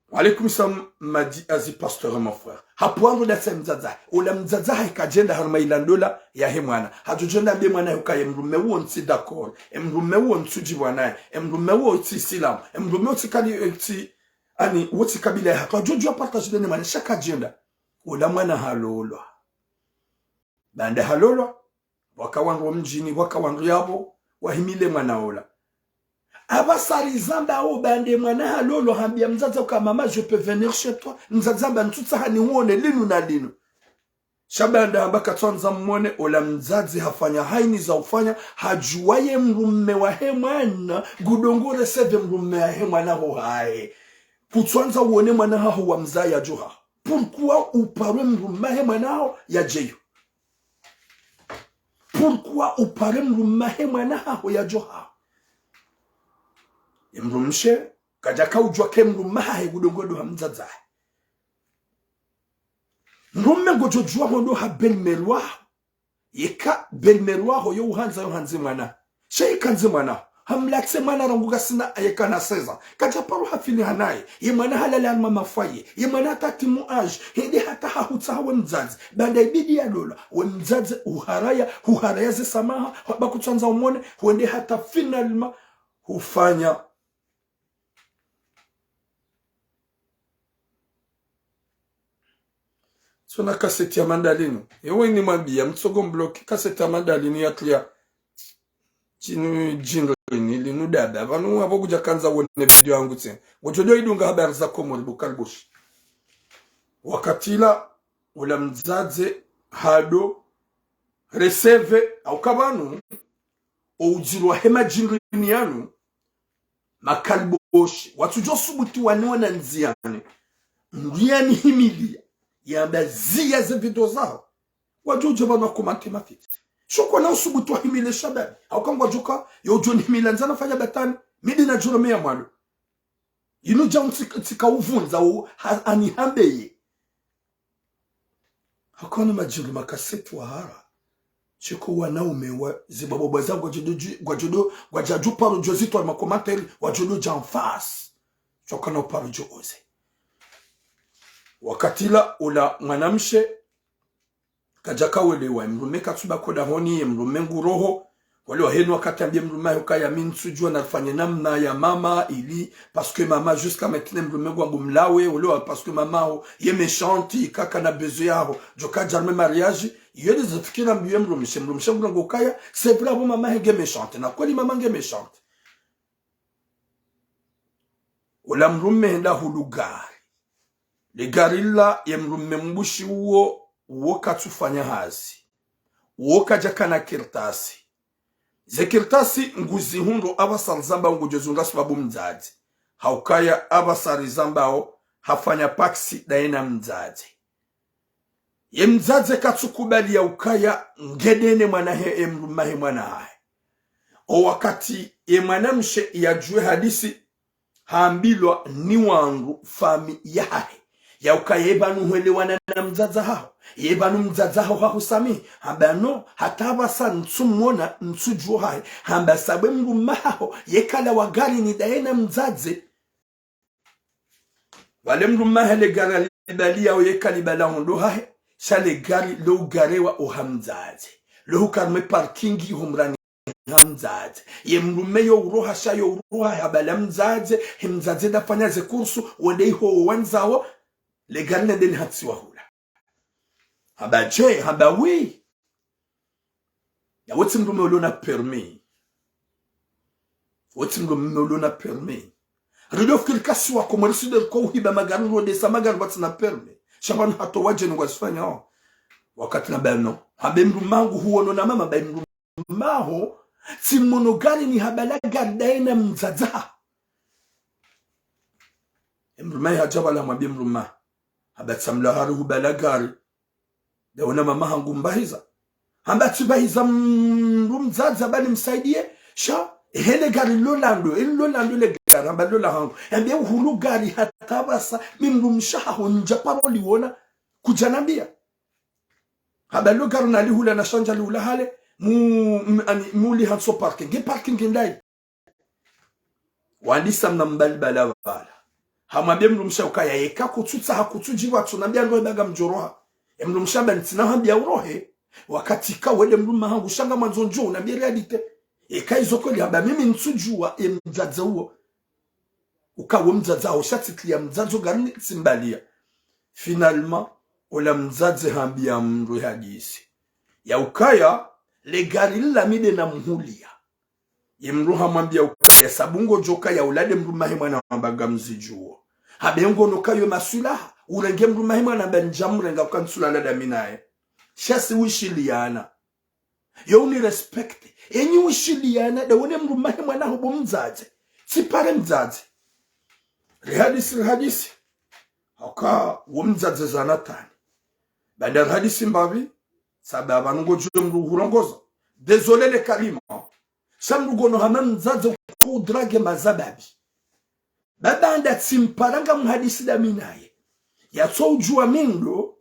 Wa alaikum salam, Madi Azi, pasteur, mon frère. Hapvo wandru uda tsahe mdzadze hahe. Ula mdzadze hahe kadjenda harumwa ila ndola yahe mwana. Hadjodjenda mbe mwana hahe ukaye mdrume uwo ntsi d'accord. E mdrume uwo ntsudjibwa naye. E mdrume uwo tsi Islam. E mdrume uwo tsi kali, e tsi, ani, uwo tsi kabila yahatru. Hadjodjuwa partage de ne mwana sha kadjenda. Ula mwana halolwa. Baanda halolwa. waka wandru wa mdjini, waka wandru yapvo, wahimile mwana ola. Apvasa rizamba o bande mwana halolo hambia mdzadze uka mama, je peux venir chez toi? Mdzadze hamba ntsutsaha nihuone linu na linu. Sha bande hamba katsandza mmone, ola mdzadze hafanya hayina za ufanya, hadjuwa ye mdrume wahe mwana, ngudongo recevoir mdrume wahe mwana ho hahe. Kutsandza uone mwana haho wa mdzaya djo haho. Pourquoi uparwe mdrume wahe mwana haho yadjeyo? Pourquoi uparwe mdrume wahe mwana haho yadjo haho? Ye mdrumshe, kadjaka udjuwa ke mdrume hahe ngudongo ndo ha mdzadze hahe. Mdrume ngodjo djuwa hondo ha belle-mère waho. Yeka belle-mère waho yo uhandza yo handze mwana. Sha yeka handze mwana, hamlatse mwana rangu kasina yeka na seize ans. Kadja paro hafini hanaye. Ye mwana halala harumwa mafoyer. Ye mwana hata timu âge. Hende hata hahutsaha we mdzadze. Bande ibidi yalola. We mdzadze uharaya, uharaya ze samaha, haba kutsandza umone, hwende hata finalement hufanya. Tsona kaseti ya mandalinu. Ewe ni mwambia, mtsogo mbloki kaseti ya mandalinu ya tuya. Djinu djindrini linu dada. Pvanu wapvo kudjakandza wone video yangu tsena. Ngodjo ndo idunga habari za Komori bo Kalbushi. Wakati ula, ula mdzadze hado recevoir, hauka pvanu, o udjirwa he madjindrini yanu, ma Kalbushi, watsudjo subuti waniona ndziani. Mdru yanihimilia, yamba ziya ze video zaho. Wadjo udja pvanu wakomante mafiti. Sho kwana usubuti wahimile shababi. Hauka ngwadjoka, yo udjo nihimila ndzana fanya batani. Mi ndina djoro meya mwalo. Inu dja untsika, tsika uvundza u, ha, anihambeye. Hauka ni madjingi makaseti wahara. Shiko wanaume wa zibabo bwaza ngwadjo ndo dju-, ngwadjo ndo, ngwadjo dju paro djo zitwa makomanteri, wadjo ndo dja en face. Sho kwana uparo djo oze. Wakati ula ula mwanamshe, kadjaka welewa, ye mdrume katsuba koda honi, ye mdrume nguroho. Wale waheni wakati ambia ye mdrume hahe ukaya mi ntsudjuwa narifanye namna ya mama ili, parce que mama jusqu'à maintenant mdrume ngwambo mlawe, wale wa parce que mama ho, ye méchante, kaka na besoin yaho, djo kadja harumwa mariage, iyo nde zifikira mbi ye mdrumshe, mdrumshe ngurongoa ukaya, c'est vrai apvo mama hahe nge méchante, na kweli mama nge méchante. Ula mdrume henda hulu gari. Le gari la ye mdrume mbushi uwo, uwo katsufanya hazi. Uwo kadjakana kartasi. Ze kartasi nguzihundro apvasa rizamba ngudjo zihundra sababu mdzadze. Haukaya apvasa rizambao hafanya paksi daye na mdzadze. Ye mdzadze katsukubali ya ukaya ngedene mwana hahe, ye mdrume hahe mwana hahe. O wakati ye mwanamshe yadjuwe hadisi, hambilwa ni wandru famiyi yahahe. Ya ukaya ye pvanu hwelewana na mdzadze haho. Ye pvanu mdzadze haho hahusamihi. Hamba no, hata apvasa ntsumona, ntsudjuwa hahe. Hamba sabu ye mdrume haho, yekala wa gari ni daye na mdzadze. Pvale mdrume hahe le gari alibaliya o yeka libala hondo hahe, sha le gari lo ugarewa oha mdzadze. Lo huka harumwa parking ho mrani ha mdzadze. Ye mdrume yo uroha sha yo uroha habala mdzadze, he mdzadze ndafanya ze kursu, wende iho wandzao, le gari lende lihatsiwa hula. Hamba dje, hamba oui. Ya wetsi mdrume ulona permis. Wetsi mdrume ulona permis. Rido fikiri kasi wakomori side ko uhiba magari, ro desa magari watsina permis. Sha pvanu hata wadjeni ngwazifanyao. Wakati namba no. Hamba ye mdrume hangu huono na mama, hamba ye mdrume haho, tsi mono gari ni habala gari daye na mdzadze haho. Ye mdrume hadja pvala hamwambia ye mdrume. Hamba tsamla hari hubala gari. Dawe na mama hangu mbahiza. Hamba tsibahiza mdru mdzadze hamba nimsaidiye. Sha, hele gari lo lando, eli lo lando le gari, hamba lo la hangu. Hamba uhulu gari hata apvasa, mi mdrumshe haho ndja paro liwona, kudjanambia. Hamba lo gari nalihula na sha ndjalihula hale, mu, m-, ani, muli hantso parking. Nge parking ndayi. Wandisa mna mbali pvala pvala. Hamwambia mdrumshe ukaya yeka kutsutsaha kutsudjiwa tsunambia ndo ibaga mdjoroha. Ye mdrumshe hamba ntsina hambia urohe. Wakati ka wende mdrume hangu sha ngamwandzo ndjo unambie réalité. Yeka izo kweli hamba mimi ntsudjuwa ye mdzadze uwo. Uka wo mdzadze haho sha tsitria mdzadze o garini tsimbaliya. Finalement, ola mdzadze hambia mdru hadisi. Ya ukaya, Le gari lila mi nde namhulia. Ye mdru hamwambia ukaya sabu ngodjo kaya ula nde mdrumme wahe mwana hamba ngamzidjuo. Hamba ngono kayo maswilaha, urenge mdrumme wahe mwana hamba ndjamrenga uka ntsulala dami naye. Sha si wishiliana. Yo uni respecte. Enyi wishiliana, nde wone mdrumme wahe mwana ho bo mdzadze. Tsipare mdzadze. Rihadisi, rihadisi. Hauka wo mdzadze zana tani. Baanda rihadisi mbapvi, sababu pvanu ngodjo mdru hurongoza. Désolé le kalima. Sha mdru ngono hama mdzadze kudrage mazababi. Baba nda tsimpara ngamhadisi dami naye. Yatso udjua mi ndo,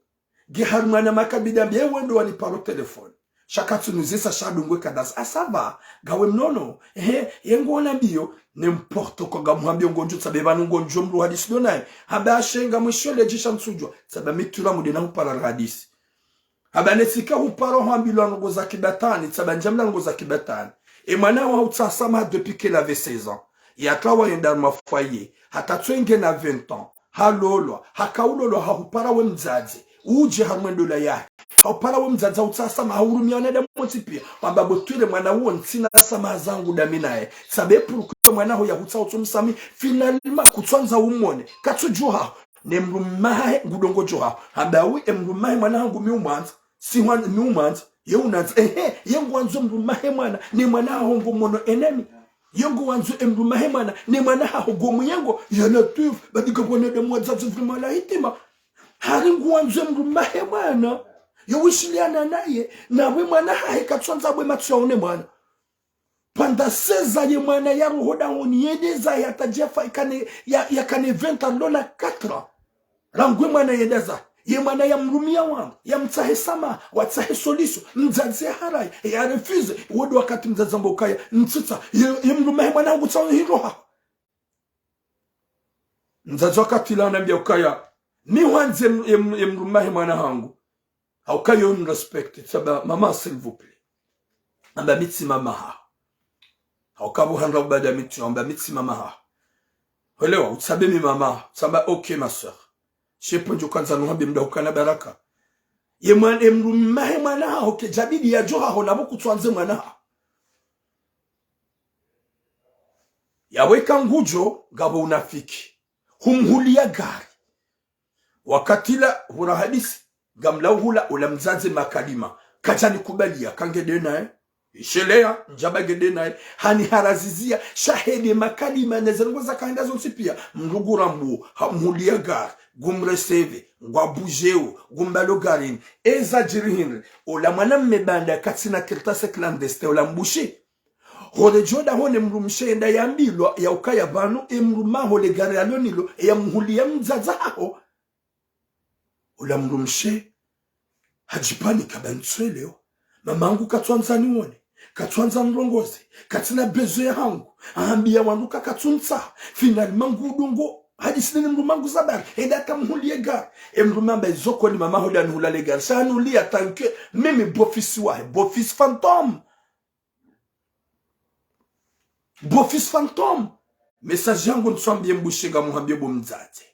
nge harumwa na makabila mbi ye wendo waniparo telefoni. Sha katsunuzisa sha dungwe kadasi. Ah, ça va, ngawe mnono. Ehe, ye ngona mbio, n'importe quoi, ngamhambio ngondjo, sababu pvanu ngondjo mdru hadisi ndo naye. Hamba ashe ngamwisho ledji sha ntsudjua, sababu mi tura muda nahupara hadisi. Hamba netsika hupara hwambilwa ndrongo za kibatwani, sababu ndjamla ndrongo za kibatwani. E mwana wa hutsaha samaha depuis qu'elle avait seize ans. Yatsaha yende harumwa foyer. Hata tsi ngena vingt ans. Halolwa. Hakaulolwa hahupara we mdzadze. Udje harumwa ndola yahe. Hahupara we mdzadze hutsaha samaha hahurumia wanadamu wontsi pia. Wamba bo twire mwana uwo ntsina samaha zangu dami naye. Sababu pourquoi mwana ho yahutsaha utsumsamihi. Finalement kutswandza umone. Katsudjuha. Ne mdrumme wahe ngudjo ngodjo haho. Hamba wi e mdrumme wahe mwana hangu mi umwandza. Si hwan-, mi umwandza. Ye unandza. Ehe, ye ngwandzo mdrumme wahe mwana. Ne mwana haho ngomono ennemi. Ye ngwandzo e mdrumme wahe mwana. Ne mwana haho ngomuyengo. Ya Latwif, badi ka wanadamu wadzadze vraiment la hitima. Hari ngwandzo e mdrumme wahe mwana. Yo wishiliana naye. Nawe mwana hahe katswandza bwe matso yaone mwana. Pendant seize ans ye mwana ya roho dahoni yende zahe hata djafa ikane, ya, yakane vingt ans lola quatre ans. Rangu ye mwana yende zahe. Ye mwana ya mrumia wangu, ya mtsahe samaha, watsahe solution, mdzadze ya harayi, ya refuse, wo ndo wakati mdzadze amba ukaya, ntsitsaha, ye, ye mdrumme wahe mwana hangu tsaha hiroha. Mdzadze wakati ula hanambia ukaya, mi hwandze m-, em-, emdrumme wahe mwana hangu. Hauka yo unirespecte, tsamba, maman, s'il vous plaît. Amba mi tsi mama haho. Hauka pvo handra ubada mi tsi, amba mi tsi mama haho. Hwelewa, utsambe mi mama haho. Tsamba, ok, ma sœur. She pvondjo kandza nuhambe mda hukana baraka. Ye mwan-, emdrumme wahe mwana haho, kedjabidi yadjo haho, na pvo kutswandze mwana haho. Yaweka ngudjo, ngapvo unafiki. Humhulia gari. Wakati ula hura hadisi, ngamla uhula ula mdzadze makalima. Kadjanikubalia, ka ngende naye. Ishelea, ndjamba ngende naye. Haniharazizia, sha hende makalima, ne ze ndrongo zaka henda zontsi pia. Mdru ngurambuo, hamhulia gari, ngumreceve, ngwabujeo, ngumbalo garini. Eza djiri hindri, ula mwanamme banda katsina kartasi clandestin, ula mbushi. Hore djo dahoni mdrumshe yenda yambilwa ya ukaya pvanu, emdrumme waho le gari yalo nalo, ya mhulia mdzadze haho. Ula mdrumshe, hadjipanika amba ntsuelewa. Mama hangu katswandza nione, katswandza nirongoze, katsina besoin yahangu, ahambia wandru ka katsuntsaha, finalement ngudjo ngo, hadisi ne mdrumme hangu za bari, hende hata mhulie gari. Emdrumme amba izo kweli mama haho nda nihula le gari, sha hanihulia tant que mimi beau-fils wahe, beau-fils fantôme. Beau-fils fantôme. Message yangu ntswambie mbushi ngamuhambie bo mdzadze.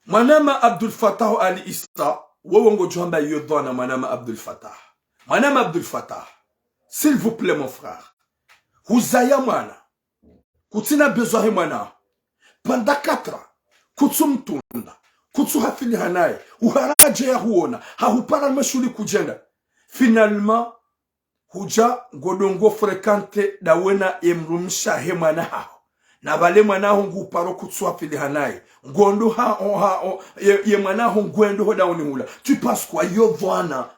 Mwanama Abdul Fattah Ali Issa, wewe ngodjo hamba iyo dhwana mwanama Abdul Fattah. Mwanama Abdul Fattah, s'il vous plaît mon frère. Huzaya mwana. Kutsina besoin he mwana. Pendant quatre ans, kutsumtunda, kutsuhafiliha naye, uhara dje yahuona, hahupara mashuhuli kudjenda. Finalement, hudja ngodjo ngo fréquenter ndawe na emdrumshe he mwana haho. Na pvale mwana haho nguhuparo kutsuhafiliha naye. Ngondo ha, o, ha, o, ye, ye mwana haho ngwendo ho dahoni hula. Tu penses quoi, iyo dhwana?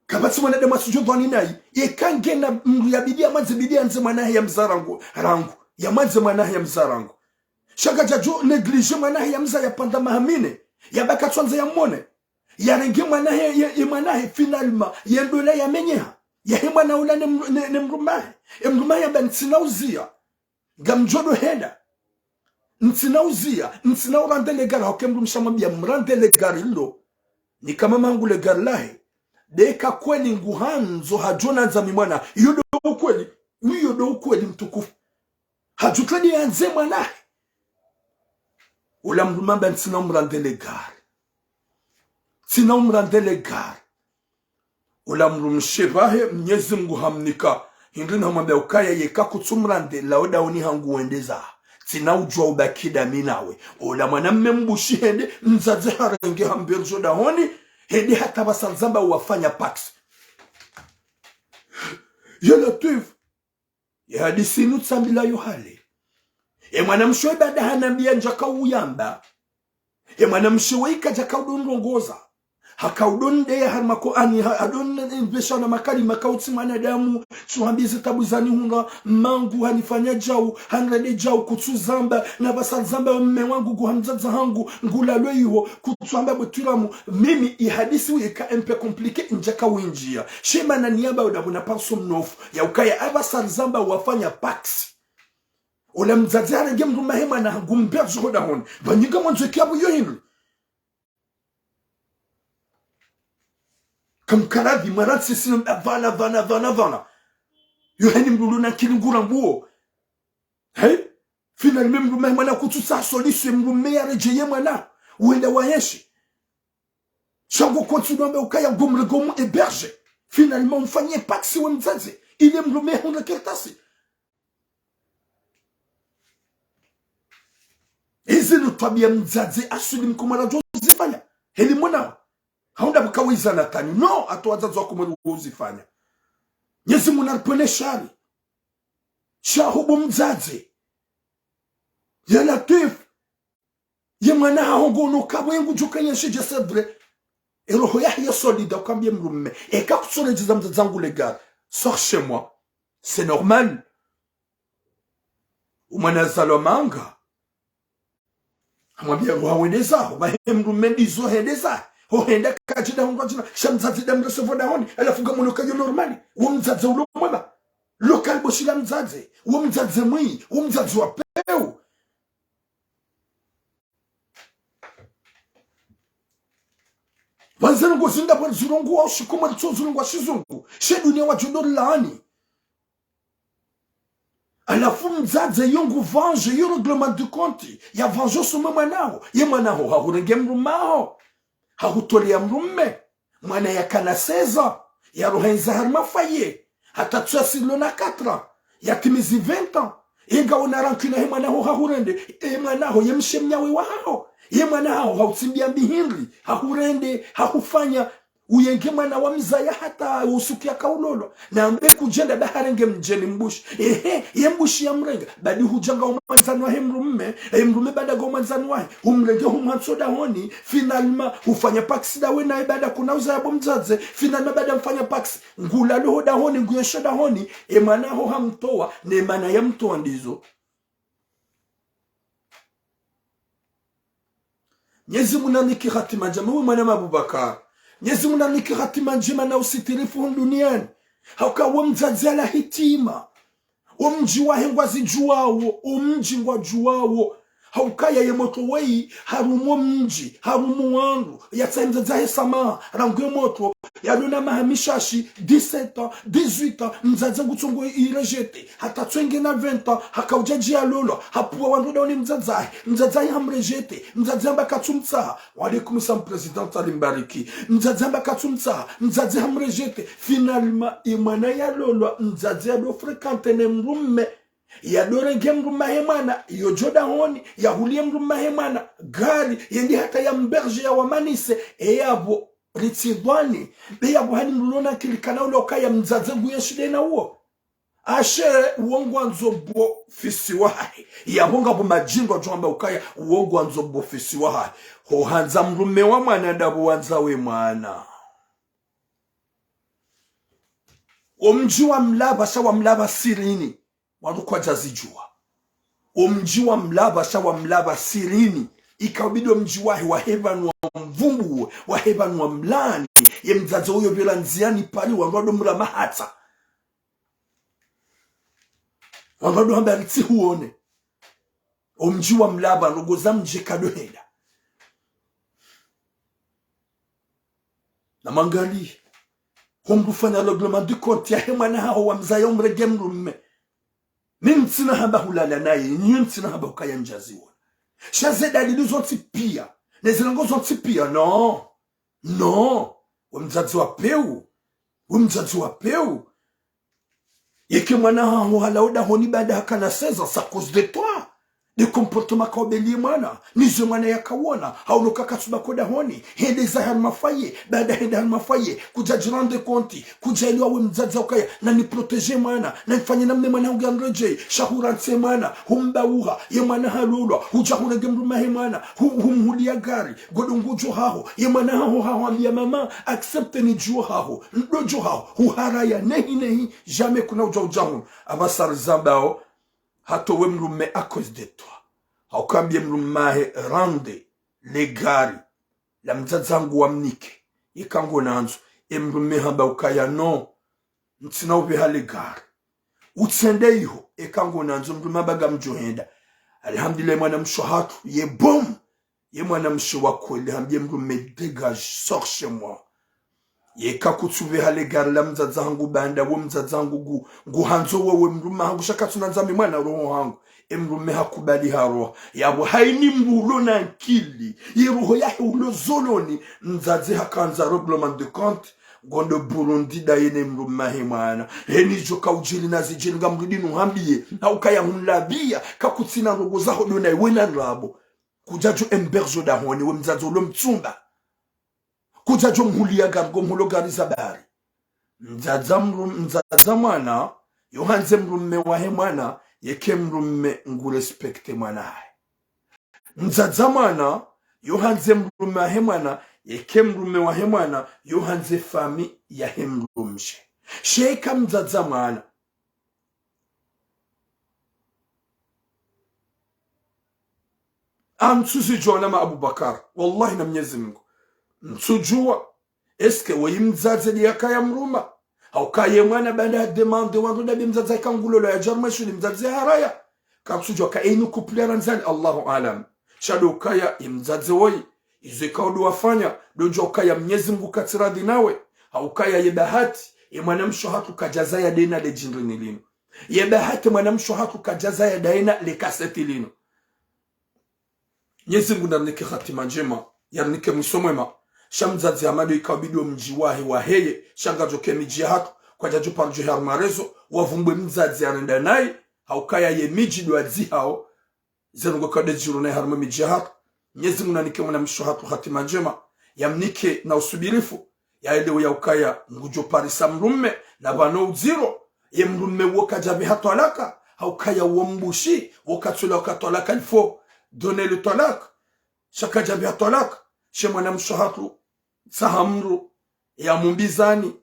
Kapvatsi mwanadamu asudjo dhwani nayi. Eka ngena mdru yabidi yamwandze, bidi yandze mwana hahe yamza rangu, rangu. Yamwandze mwana hahe yamza rangu. Sha kadjadjo négliger mwana hahe yamza yapvandza maha mine. Yabaki katsuandza yamone. Yarenge mwana hahe, ye, ye mwana hahe finalement. Ye ndola yamenyeha. Yahe mwana ula ne, ne, ne mdrume hahe. Emdrume hahe yamba ntsina uzia. Ngamdjo ndo henda. Ntsina uzia, ntsina urendre le gari, hauka emdrumshe hamwambia mrendre le gari lilo. Nika mama hangu le gari lahe. Ndeka kweli nguhandzo hadjo nandza mi mwana. Iyo ndo ukweli. Iyo ndo ukweli mtukufu. Hadjo trende yandze mwana hahe. Ula mdrume hamba ntsina umrendre le gari. Ntsina umrendre le gari. Ola mdrumshe pvahe, Mnyezi Mngu hamnika. Hindri na humwambia ukaya yeka kutsumrande, lawa dahoni hangu wendeza. Tsina udjuwa ubaki dami nawe. Ola mwanamme mbushi hende, mdzadze harenge hamberjo dahoni, hende hata pvasa ndzamba wafanya pax. Ya Latwif. Ye hadisi inu tsambila yo hale. Ye mwanamshe we baada hanambia ndjaka uyamba. Ye mwanamshe we ika djaka udonrongoza. Haka udondeya harumwa ko ani ha, hadonde mvesha na makalima kautsi mwanadamu. Tsuhambize tabu zani huna, mangu hanifanya djau, hanrende djau kutsuzamba, na pvasa ndzamba mme wangu nguha mdzadze hangu, ngulalwe iho, kutsuhamba bwetwiramu, mimi i hadisi uyeka un peu compliqué ndjaka windjia. She mana niyamba uda buna parso mnofu, ya ukaya apvasa ndzamba wafanya pax. Ola mdzadze harenge mdrume he mwana hangu mberjo ho dahoni. Pvanyinga mwandzo eki yapvo yo hindri. Kamkaradhi, mwarantsisi no mda pvana, pvana, pvana, pvana. Yo heni mdru luna nkili ngurambuo. He? Finalement mdrume he mwana kutsutsaha solution mdrume yaredjeye mwana. Wenda wayenshi. Sha ngo continuer wambe ukaya ngomrenge umu héberger. Finalement, umfanyie pax we mdzadze. Ile mdrume hundre kartasi. Izi ni twabia mdzadze asuli mkomori djo zifanya. Heli mwana. Haunda buka wiza na tani. No, hata wadzadze wa Komori wo uzifanya. Mnyezi Mngu naripvwene shari. Sha hubu mdzadze. Ya Latwif. Ye mwana haho ngono kabwe ngudjo kanya shidja, c'est vrai. E roho yahe ya solide, ukambie mdrume. Eka kutsoredjeza mdzadze hangu le gars, sors chez moi. C'est normal. Umwana zalwa manga. Hamwambia ngo hawendeza, ho pvahe mdrume ndizo hendeza. Ho henda kadjida hundrwa djina, sha mdzadze da mrecevoir dahoni, halafu ngamwono kayo normal. Wo mdzadze ulo mwema. Local boshila mdzadze. Wo mdzadze mwi, wo mdzadze wa peu. Pvandze ngo zinda pvwa zilongo wa ushikomori tso zilongo wa shizungu. She dunia wadjo ndo laani. Halafu mdzadze yo ngu venger yo règlement de compte. Ya venger usome mwanaho. Ye mwanaho hahurenge mdrume haho. Hahutolea mdrume. Mwana yakana seize ans, yarohendza harimwa foyer, hata tsu yasilo na quatre ans, yatimizi vingt ans. Inga una rancune he mwana ho hahurende, e mwana ho ye mshe mnyawe wa haho. Ye mwana haho hautsimbia mbi hindri, hahurende, hahufanya, uyenge mwana wa mzaya hata usuku yakaulolwa. Na mbe kudjenda da harenge mdjeni mbushi. Ehe, ye mbushi ya mrenga. Badi hudja nga umwandzani wahe mdrume, e mdrume bada nga umwandzani wahe, humrenge humwantso dahoni, finalement, hufanya pax dawe naye bada kuna uza yabo mdzadze, finalement bada mfanya pax, ngulalo ho dahoni, nguyesho dahoni, e mwana ho hamtowa, ne mana ya mtowa ndizo. Mnyezi Mngu nanike hatima ndjema, we mwana Abubakar. Mnyezi Mngu nanike hatima ndjema na usitirifu hunu duniani. Hauka wo mdzadze ala hitima. Wo mdji wahe ngwazidjuwawo, wo mdji ngwadjuwawo. Haukaya ye motro weyi, harumwa wo mdji, harumwa wo wandru, yatsahe mdzadze wahe samaha, rangu ye motro, yadona maha mishashi, dix-sept ans, dix-huit ans, mdzadze ngutsongo irejeté, hata tswenge na vingt ans, hakaudja dji yalolwa, hapvuwa wandru dahoni mdzadze wahe, mdzadze wahe hamrejeté, mdzadze hamba katsumtsaha, wa alaikum salam, Président Ali Mbariki. Mdzadze hamba katsumtsaha, mdzadze hamrejeté. Finalement, ye mwana yalolwa, mdzadze yado fréquenté ne mdrume. Yadorenge mdrume wahe mwana, yodjo dahoni, yahulie mdrume wahe mwana, gari, yende hata yamberje yawamanise, e yapvo, ritsidhwani, be yapvo hani mdru lona nkili kana ula ukaya mdzadze nguyenshi de na uwo. Ashe, uwo ngwandzo bo fisi wahahe. Yapvo ngapvo madjingo yadjo hamba ukaya, uwo ngwandzo bo fisi wahahe. Ho handza mdrume wa mwana ndapvo wandza we mwana. Wo mdji wa mlapva, sha wa mlapva sirini. Wandru kwadja zidjuwa. Wo mdji wa mlapva, sha wa mlapva sirini. Ikaubidi wo mdji wahe, wahe pvanu wamvumbuwe, wahe pvanu wamlaani. Ye mdzadze uyo pvela ndziani pvali, wandru wado mra mahatsa. Wandru wado hamba ritsi huone. Wo mdji wa mlapva, ndrongo za mdji kadohenda. Na mwangalie. Ho mdru fanya règlement de compte yahe mwana haho wa mzaya umrenge mdrume. Mi ntsina hamba hulala naye, nyi ntsina hamba ukaya ndjaziwona. Sha ze dalili zontsi pia, ne zirango zontsi pia, non. Non. We mdzadze wa peu. We mdzadze wa pewu. Yeka mwana haho halawa dahoni baada hakana seize ans, c'est à cause de toi. De comportement kaubeliye mwana. Nizo mwana yakawona. Hauno kakatsuba ko dahoni. Hende za harumwa foyer. Baada hende harumwa foyer. Kudja djirendre compte. Kudja elewa we mdzadze ukaya. Na ni protéger mwana. Na nifanye namna mwana hangu yaniredjeyi. Sha hurantsi mwana. Humbauha. Ye mwana halolwa. Hudja hurenge mdrume wahe mwana. Hu-, humhuliya gari. Ngodo ngudjo haho. Ye mwana haho haho hambiya mama. Accepte ni djo haho. Ndo djo haho. Huharaya. Nehi nehi. Jamais kuna udja udja hunu. Apvasa rizambao. Hatowe mdrume à cause de toi. Hauka hambiye mdrume wahe rendre le gari la mdzadze hangu wamnike. Yeka ngonandzo. E mdrume hamba ukaya non. Ntsina upveha le gari. Utsende iho. Yeka ngonandzo mdrume hamba ngamdjo henda. Alhamdulillah mwanamshe hatru. Ye boum. Ye mwanamshe wa kweli hambiye mdrume dégage, sors chez moi. Yeka kutsupveha le gari la mdzadze hangu baanda wo mdzadze hangu ngu, nguhandzo wewe mdrume hangu sha katsuna ndzami mwana roho hangu. E mdrume hakubali haroha. Yapvo hayini mbulo na nkili. Ye roho yahe ulo zoloni. Mdzadze hakandza règlement de compte. Ngondo Burundi daye ne mdrume wahe mwana. Heni djo kaudjiri na zidjiri ngamrudi nuhambiye. Haukaya hunlapviya. Kakutsina ndrongo zaho ndo naye wena ndrabo. Kudjadjo héberger dahoni we mdzadze ulo mtsumba. Kudjadjo mhuliya gari, ngo mhulo gari za bari. Mdzadze mru-, mdzadze mwana, yo handze mdrume wahe mwana, yeka mdrume ngu respecte mwana hahe. Mdzadze mwana, yo handze mdrume wahe mwana, yeka mdrume wahe mwana, yo handze famille yahe mdrumshe. Sha yeka mdzadze mwana. Antsuzidjuwa na ma Abubakar. Wallahi na Mnyezi Mungu. Ntsudjuwa. Est-ce que weyi mdzadze ndi yakaya mdrume? Hauka ye mwana baanda ya demande wandru ndabi mdzadze yika ngulolo ya djarumwa shuli mdzadze haraya. Katsudjuwa ka inu couple ya randzani Allahu alam. Sha ndo ukaya ye mdzadze woyi. Izo ikao ndo wafanya, ndo djuwa ukaya Mnyezi Mungu katsi radhi nawe. Haukaya ye bahati, ye mwanamshe hatru kadjazaya dena le djindrini linu. Ye bahati mwanamshe hatru kadjazaya dena le kaseti linu. Mnyezi Mungu narinike hatima ndjema, yarinike mwiso mwema. Sha mdzadze hamado ikao bidi wo mdji wahe waheye, sha ngadjo ke midji ya hatru, kwadjadjo paro djo harumwa réseau, wavumbwe mdzadze yarenda nayi, haukaya ye midji ndo wadzihao, zenu ngo kade djiro nayi harumwa midji ya hatru. Mnyezi Mungu nanike mwanamshe hatru hatima ndjema, yamnike na usubirifu, yaelewe ya ukaya ngudjo parisa mdrume, na pvanu udziro, ye mdrume wo kadjapveha twalaka, haukaya wo mbushi, wo katsula uka twalaka, il faut donner le twalaka. Sha kadjapveha twalaka, she mwanamshe hatru, tsaha mdru, ya mumbizani,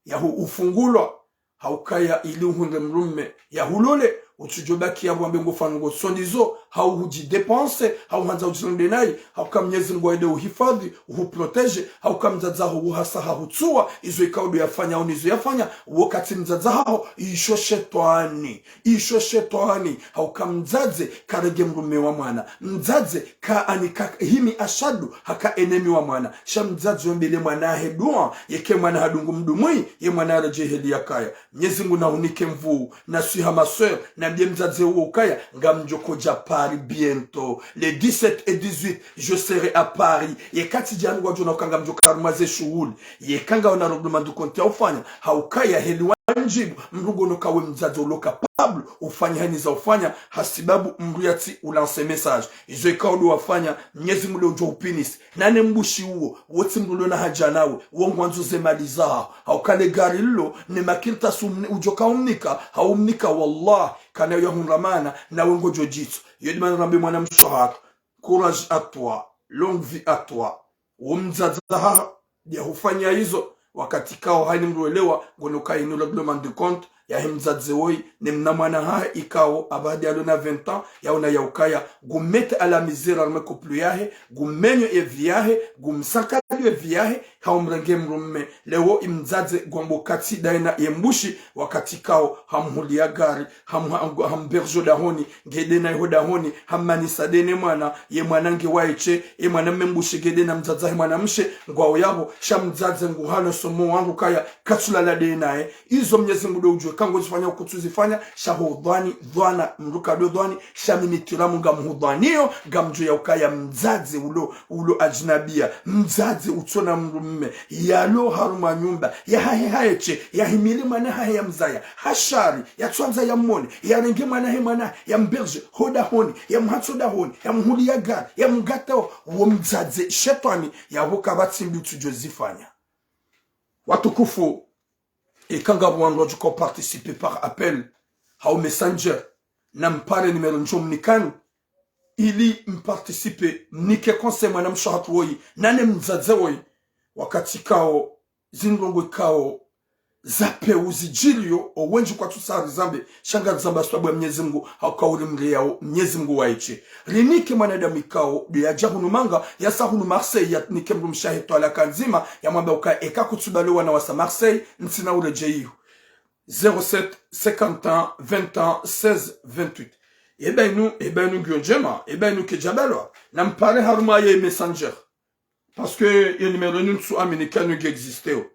ya hu-, ufungulwa, haukaya ili uhundre mdrume, ya hulole, utsudjo baki ya wambe ngo fanu ngo sondizo, hau hudji dépenser, hau handza udjirende nayi, hauka Mnyezi Mungu waende uhifadhi, uhuprotéger, hauka mdzadze haho uhasa hahutsuwa, izo ikao ndo yafanya, au nizo yafanya, wo katsi mdzadze haho, isho shetwani, isho shetwani, hauka mdzadze, karenge mdrume wa mwana, mdzadze, ka ani ka himi ashadu, haka ennemi wa mwana. Sha mdzadze wombele mwana hahe dua, yeka mwana hadungu mdrumwi, ye mwana yaredjeyi heli yakaya. Mnyezi Mungu nahunike nvuu, na swiha ma sœur, nambiye mdzadze wo ukaya, ngamdjo kodja Paris bientôt. Les dix-sept et dix-huit, je serai à Paris. Yeka tsidjani ngwadjo na uka ngamdjo ka harumwa ze shuhuli. Yeka ngawona règlement de compte ya ufanya, haukaya heli wandjibu, mdru ngono ka we mdzadze ulo capable, ufanye hani za ufanya, hasibabu mdru yatsi ulancer message. Izo ikao ndo wafanya, Mnyezi Mungu ndo udjo upinise. Nane mbushi uwo, wo tsi mdru ulo na haja nawe, wo ngwandzo ze mali zaho. Hauka le gari lilo, ne makartasi umni-, udjo ka umnika, haumnika wallah, kana yo yahundra mana, nawe ngodjo djitso. Yo ndo mana rambe mwanamshe hatru. Courage à toi, longue vie à toi. Wo mdzadze haho, ndiya hufanya izo, wakati ikao hayini mdru elewa, ngono ka inu règlement de compte, yahe mdzadze woyi, ne mna mwana hahe ikao, apvahadi alo na vingt ans, yaona ya ukaya, ngu mettre à la misère harumwa couple yahe, ngu menyo ye vie yahe, ngu msakali ye vie yahe, haumrenge mdrume, leo ye mdzadze ngwambo katsi dayina ye mbushi, wakati ikao, hamhuliya gari, ham-, ham-, hamberjo dahoni, ngede naye ho dahoni, hammanisa dene mwana, ye mwana nge waye she, ye mwana mme mbushi ngede na mdzadze wahe mwana mshe, ngwao yapvo, sha mdzadze nguhano somo wandru kaya, katsulala dene naye. Izo Mnyezi Mungu ndo udjuwa Ka ngozifanya kutsuzifanya, sha hudhwani, dhwana, mdru kado dhwani, sha mimi tiramu ngamhudhwaniyo, ngamdjo ya ukaya mdzadze ulo, ulo ajnabia, mdzadze utsona mdrumme, yalo harumwa nyumba, yahahe haeshe, yahimili mwana hahe yamzaya, hashari, yatswandza yamone, yarenge mwana he mwana, yamberge, hodahoni, yamhatso dahoni, yamhuliya gari, yamgata, wo mdzadze, shetwani, yapvo kapvatsi mbi utsudjo zifanya. Watukufu, eka ngapvo wandru wadjoko participer par appel, hau messenger, nampare numéro ndjo mnikani, ili mparticiper, mnike conseil mwanamshe hatru woyi, nane mdzadze woyi, wakati kao, zindrongo kao, zapve uzidjiriyo, owendji kwatsu sari zambe, sha ngarizamba sababu ya Mnyezi Mngu, hauka uri mriyao, Mnyezi Mngu waeshe. Rinike mwanadamu ikao, ndo yadja hunu manga, yasa hunu Marseille, yanike mdrumshe wahe twalaka ndzima, yamwambe uka eka kutsubali wana wasa Marseille, ntsina uredjeyi iho. Zéro sept, cinquante ans, vingt ans, seize, vingt-huit. Eba inu, eba inu ngiyo ndjema, eba inu kedjabalwa, nampare harumwa ye messenger. Parce que ye numéro inu ntsu amini ka inu nge existeo.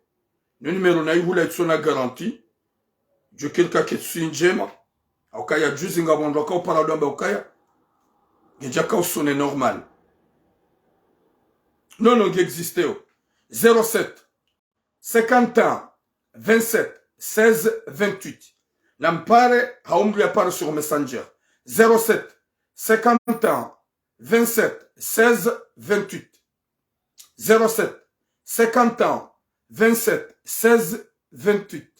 Inu numéro nayihula itsona garantie. Djo kiri ka ketsu ndjema. Haukaya juzi ngapvo wandru waka upara ndo wamba ukaya ngedjaka usone normal. Non, non, nge existeo. Zéro sept, cinquante ans, vingt-sept, seize, vingt-huit. Nampare, hau mdru yapare sur Messenger. Zéro sept, cinquante ans, vingt-sept, seize, vingt-huit. Zéro sept, cinquante ans, vingt-sept, seize, vingt-huit.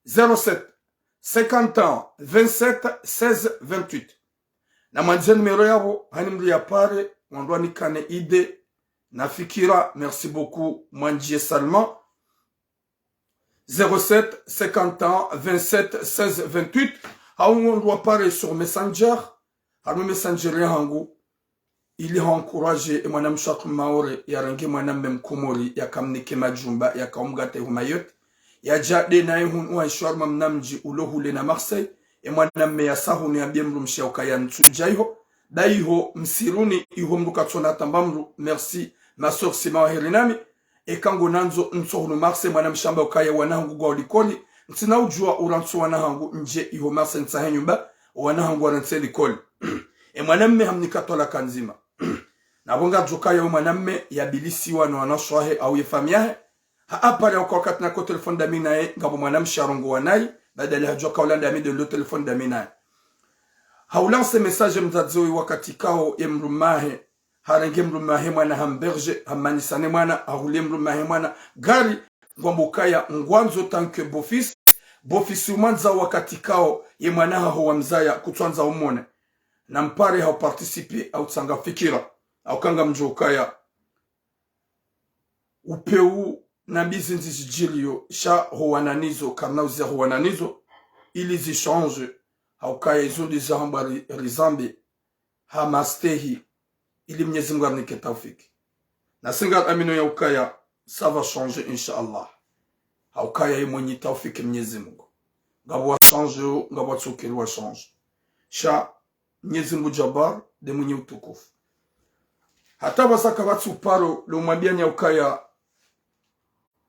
Zéro sept, cinquante ans, vingt-sept, seize, vingt-huit. Namwandziye numéro yapvo, hani mdru yapare, wandru wanikane idée na fikira. Merci beaucoup, Mwandjiye Salman. Zéro sept, cinquante ans, vingt-sept, seize, vingt-huit. Hau wandru wapare sur Messenger, harumwa Messenger yahangu, ili ha encourager ye mwanamshe hatru Maore, yarenge mwanamme Mkomori, yakamnike majumba, yakaumgate hu Mayotte. Yadja nde naye hunu, waishwa harumwa mnamdji ulo hule na Marseille. Ye mwanamme yasa hunu yambiye mdrumshe yaukaya ntsudja iho. Ba iho msiruni, iho mdru katsona tamba mdru. Merci, ma sœur Sima wa heri nami. Eka ngonandzo ntso hunu Marseille, mwanamshe amba ukaya wana hangu ngwao likoli. Ntsina udjuwa urantsi wana hangu ndje iho Marseille ntsahe nyumba, wana hangu warantsi likoli. Ye mwanamme hamnika twalaka ndzima. Napvo ngadjo kaya ye mwanamme yabilisiwa no wanashe wahe au ye famiyi yahe. Ha apare hauka wakati nako téléphone ndami naye, ngapvo mwanamshe yarongowa nayi, badala hadjuwa kaula ndami nde lo téléphone ndami naye. Haulanse message mdzadze woyi wakati kao ye mdrumme wahe harenge mdrumme wahe mwana, hamberge, hamanyisane mwana, hahuliye mdrumme wahe mwana gari, ngwambo ukaya ngwandzo tant que beau-fils. Beau-fils umwandzao wakati kao ye mwana haho wamzaya kutswandza umone. Nampare hau participer, hau tsanga fikira, hauka ngamdjo ukaya upvewu na mbi zindji zidjiriyo, sha howananizo, karina uziya howananizo, ili zi change, haukaya izo ndizo zahambwa ri-, rizambe ha mastehi, ili Mnyezi Mngu arinike taufiki. Nasi ngari aminio yaukaya ça va changer, insha Allah. Haukaya ye mwenyi taufiki Mnyezi Mngu. Ngapvo wa change, ngapvo watsukiri wa change. Sha Mnyezi Mngu Jabbar, nde mwenyi utukufu. Hata pvasa kapvatsi uparo, lo mwambiani yaukaya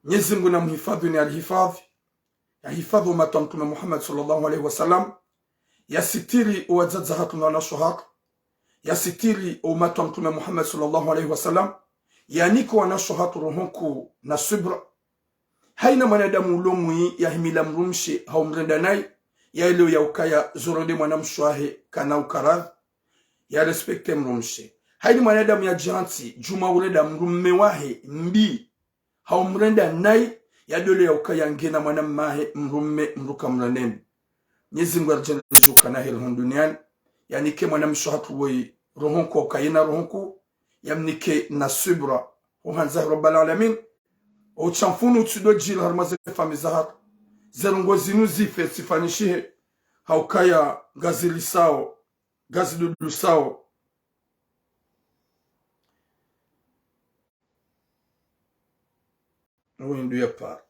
Mnyezi Mngu namhifadhwi, ni arihifadhwi. Yahifadhwi umati wa Mtrume Muhammad swallallahu alayhi wa sallam. Yasitiri owadzadze hatru no wanashe hatru. Yasitiri umati wa Mtrume Muhammad swallallahu alayhi wa sallam. Yanike wanashe hatru roho nkuu na subra. Hayina mwanadamu ulo mwi yahimila mdrumshe hau mrenda nayi, yaelewe yaukaya zo urende mwanamshe wahe kana ukaradhi, ya respecte mdrumshe. Hayina mwanadamu yadjantsi djuma urenda mdrumme wahe mbi, hau mrenda nayi, yadole yaukaya ngena mwanamme wahe mdrumme mdru kamrende mbi. Mnyezi Mngu aridjaanliye djukana heri hunu duniani, yanike mwanamshe hatru woyi roho nkuu, ukayina roho nkuu, yamnike na subra, uhandza Rabbal Alamin. Outsha mfunu utsidodjiri harumwa ze famiyi zahatru. Ze ndrongo zinu zife, zifanyishihe, haukaya ngazilisao, ngazidudusao. Windu ya para.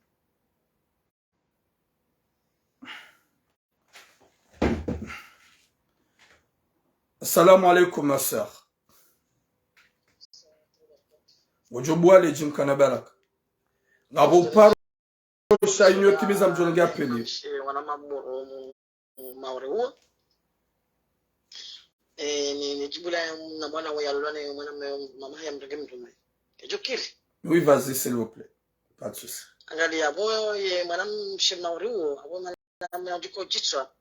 Assalamu alaikum, ma sœur. Wudjo bwale djimkana baraka. Ngapvo uparo sha inyo timiza mdjo nge apeli. wana mamu- Maore uwo. Eh, ni, ni djibu la mna mwana wa yalolwa ne mwana mme, mama ya mrenge mndrume. Kedjo kiri. Oui, vas-y, s'il vous plaît. Pas de souci. Angalia, abo ye mwana mshe Maore uwo, abo mwana mme andiko djitswa.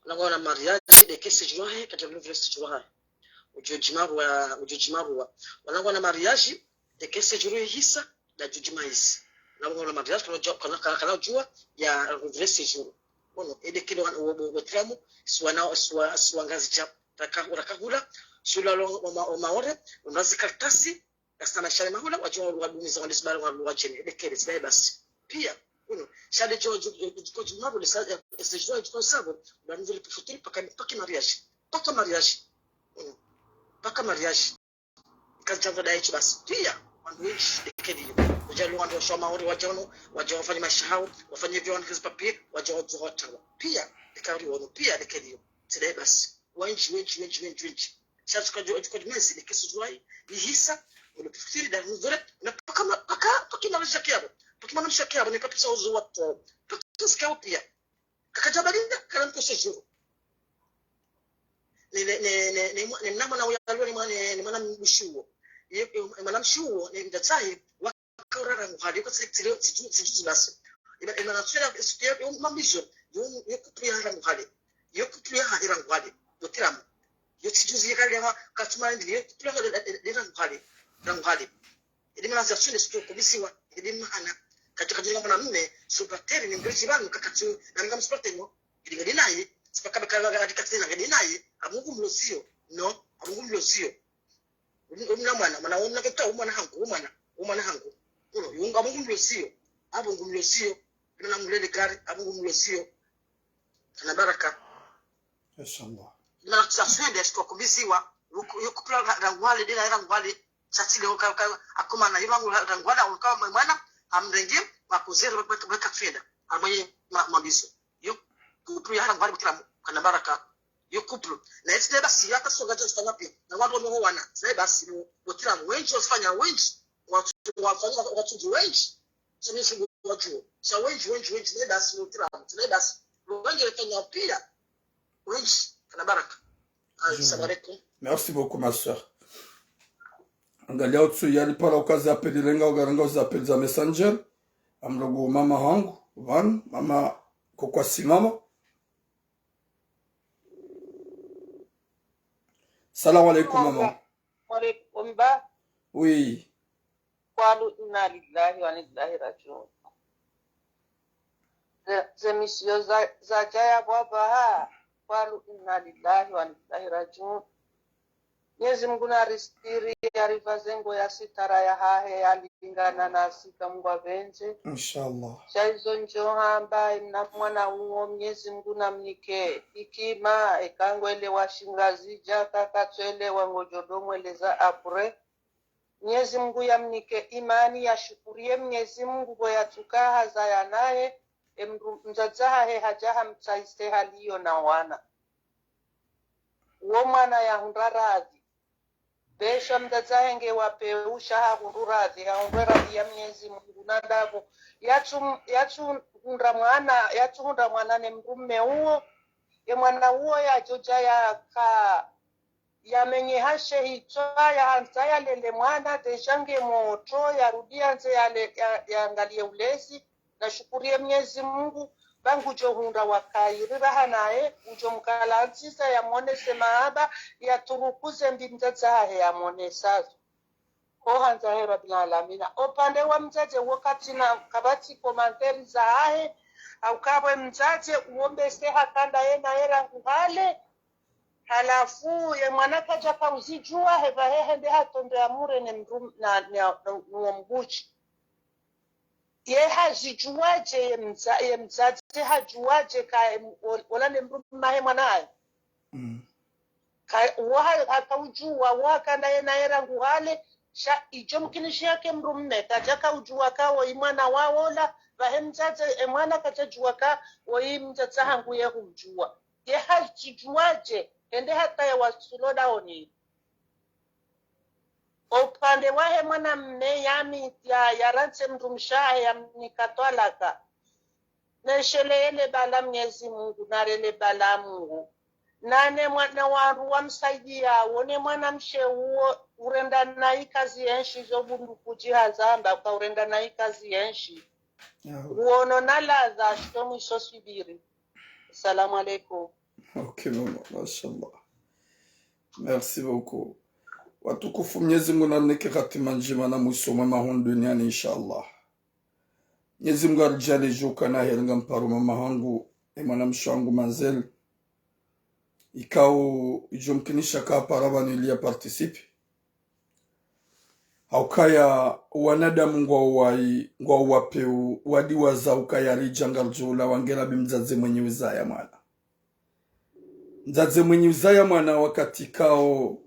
Wanangu wana mariage, de kesi djuwa he, kadja luvre si djuwa he. Udjo djimaruwa, udjo djimaruwa. Wanangu wana mariage, de kesi djuru ihisa, da djudjima isi. Wanangu wana mariage, kana djuwa, kana, kana, kana djuwa, ya luvre si djuru. Bono, ede kile wan-, wo, wo, wo tramu, si wana, si wa, si wa Ngazidja, raka, raka hula, si ula lo, o ma, o Maore, o mrazi kartasi, kasina maesha mema hula, wadjo wadumiza wandisi bala wa, wa djeni, ede kele, si daye basi. Pia, bono, sha de djo, djo, djo, djo, djo, mabo, de sa, eh, ese djo, djo, sabo, ba nzuri pufutiri, paka, paka mariage, paka mariage. Bono, paka mariage. Kazi djangu daye tsi basi. Pia, wandru wendji, de kele iyo. Udja lo wandru washe wa Maore, wadja wano, wadja wafanye maesha hawo, wafanye vyo wana kazi papier, wadja wadjo watawa. Pia, de kele iyo, pia, de kele iyo. Si daye basi. Wendji, wendji, wendji, wendji, wendji. Sha tsuka djo, tsuka djo mezi, de kesi djuwa hi, ihisa, ulo pufutiri, da nzuri, na paka ma, paka, paka mwana mshe kiabo. Paka mwana mshe kiabo, ne paka sa uzo watu. Paka zikao pia. Kakadja balinda, kana mkose djuru. Ne, ne, ne, ne, ne, mwa-, ne mna mwana uya alwa ne mwa-, ne, ne mwana mshe uwo. Ye, ye, mwana mshe uwo, ne mdzadze wahe, waka urara nguhali, kwa tsile, tsile, tsiju, tsiju zibasi. Eba, eba na tswela, ye, ye, mamizo, yo, yo couple ya hara nguhali. Yo couple ya hara nguhali. Yo tiramu. Yo tsiju zi kali ya, katsuma ndi, yo couple ya hara, hara nguhali. Hara nguhali. Edi mana za tsune suko kubisiwa, edi mana. Kadjo kadjo nga mwana mme, supporter ni mdrisi banu kakatsu, na nga msupporter no. Edi ngedi naye, sipaka beka nga adi katsina ngedi naye, amungu mlozio, no, amungu mlozio. Um, um na mwana, mwana, um na keta, um mwana hangu, um mwana, um mwana hangu. Uno, yunga amungu mlozio, amungu mlozio, edi mana mulele gari, amungu mlozio. Kana baraka. Inshallah. Na sa fende siko kubisiwa, yo couple ya hara nguhali, dina ya hara nguhali, sa tsile uka, uka, akumana, yo hara nguhali, uka mwana, amrenge, wakuzere, waka, waka fenda, amwe ma, mabiso. Yo couple ya hara nguhali, butiramu, kana baraka. Yo couple. Na eti de basi, yaka songa djo sifanya pia. Na wandru wa mhoho wana, si daye basi, no, butiramu, wendji, wasifanya wendji, watu, wafanya, watu wendji. Sha mi shingu wadjuo. Sha wendji, wendji, wendji, ne basi, no tiramu, ne basi. Wendji, le Kenya pia. Wendji, kana baraka. Assalamu alaikum. Merci beaucoup, ma sœur. Angalia utsu yali para ukazi appel renga, ukarenga uzi appel za Messenger. Amlogo mama hangu, van, mama kokwa simama. Salam alaikum, mama. Wa alaikum ba. Oui. Kwalu inna lillahi wa inna ilaihi rajiun. Ze, ze misiyo za, za djaya bwabwa ha. Kwalu inna lillahi wa inna ilaihi rajiun. Mnyezi Mungu naristiri, yarivaze nguo ya sitara yahahe, yalingana nasi ka Mungu apvendze. Inshallah. Sha izo ndjo hamba, emna mwana uwo, Mnyezi Mungu namnike hikima, eka ngwelewa shingazidja, ka katswelewa ngodjo ndo mweleza après. Mnyezi Mungu yamnike imani, yashukuriye Mnyezi Mungu pvo yatsuka hazaya naye, emdru, mdzadze hahe hadja hamtsaise haliyo na wana. Uwo mwana yahundra radhi. Pvesha mdzadze hahe nge wa peu sha hahundru radhi, hahundru radhi ya Mnyezi Mungu na ndapvo. Yatsu, yatsuhundra mwana, yatsuhundra mwana ne mdrume uwo. Ye mwana uwo yadjodja yaka yamenye hashe hitswa, yahandza yalele mwana, desha nge motro, yarudi yandze yale, ya, yaangaliye ulezi, nashukuriye Mnyezi Mungu, ba ngudjo hundra wa kheri raha naye, ngudjo mkalantsiza, yamwonese mahaba, yaturukuze mbi mdzadze hahe yamwonesazo. Ho handza he Rabbil Alamina. Opvande wa mdzadze uwo katsina, kapvatsi commentaire zahahe, hauka pvwe mdzadze uwo mbese haka ndaye naye rangu hale, halafu ye mwana kadja kauzidjuwa, hepvahe hende hatrombe amure ne mdrum, na, na, na, nuwo mgutshi. Ye hazidjuwadje ye mdza, ye mdzadze hadjuwadje ka em, ol, ola ne mdrume hahe mwana hahe? Mm. Ka, uwo ha, hakaudjuwa, uwo haka ndaye naye rangu hale, sha idjo mkinishiha ke mdrume, kadja kaudjuwa ka woyi mwana wa ola, pvahe mdzadze, e mwana kadja djuwa ka woyi mdzadze hangu ye humdjuwa. Ye hazidjuwadje, hende hata ya wasulo daoni. Opvande wahe mwanamme yami ya, yarantse mdrumshe hahe yamnika twalaka. Nesheleye le bala Mnyezi Mungu, nare le bala Mungu. Nane mwa-, na wandru wamsaidiyawo, ne mwanamshe uwo, urenda nayi kazi yenshi, zo bunduku djihazamba, uka urenda nayi kazi yenshi. Yahu. Uwono na ladha, shito mwiso swibiri. Assalamu alaikum. Ok, maman, mashallah. Merci beaucoup. Watukufu, Mnyezi Mungu narinike hatima ndjema na mwiso mwema hunu duniani, inshallah. Mnyezi Mungu aridjaanliye djuka na heri ngamparo mama hangu, e mwanamshe wangu Manzel. Ikao idjomkinisha kapara pvanu ili ya participe. Haukaya wanadamu ngwao wayi, ngwao wapvewu, wadiwaza ukaya ridja ngaridjo ulawa ngera bi mdzadze mwenye uzaya mwana. Mdzadze mwenye uzaya mwana wakati kao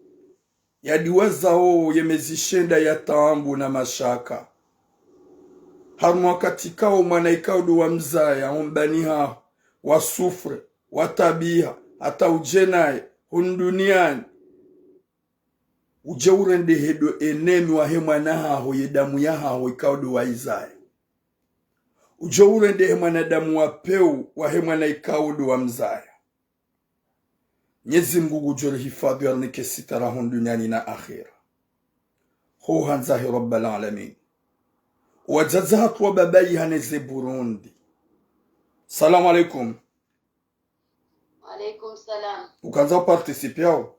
yadiwazao ye mezi shenda ya taabu na mashaka. Harumwa wakati kao mwana ikao ndo wamzaya, ho mbani haho, wa souffre, watabiha, hata udje naye hunu duniani. Udje urendehe ndo ennemi wahe mwana haho, ye damu yahaho ikao ndo waizaya. Udje urendehe mwanadamu wa pvewu wahe mwana ikao ndo wamzaya. Mnyezi Mungu ngudjo rihifadhwi, yarinike sitara hunu duniani na akhera. Ho handza he Rabbal Alamin. Wadzadze hatru wa babayi hane ze Burundi. Salamu alaikum. Wa alaikum salam. Ukandza uparticipe au?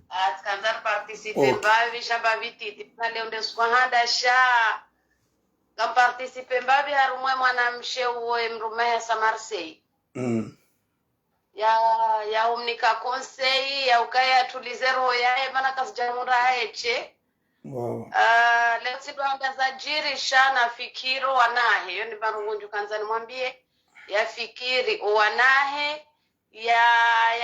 Ah, tsikandza niparticipe. Ok. Mbapvi, sha mbapvi titi. Na leo nde siku handa sha. Ngamparticipe mbapvi harumwa e mwanamshe uwo e mdrume ya sa Marseille. Mm. Ya, ya umnika conseil, ya ukaya atulize roho yahe, mana kasidjamura haeshe. Wow. Ah, leo tsi ndo handa zadjiri sha nafikiri owanahe, yo ni pvanu ngudjo kandza nimwambiye, yafikiri owanahe, ya,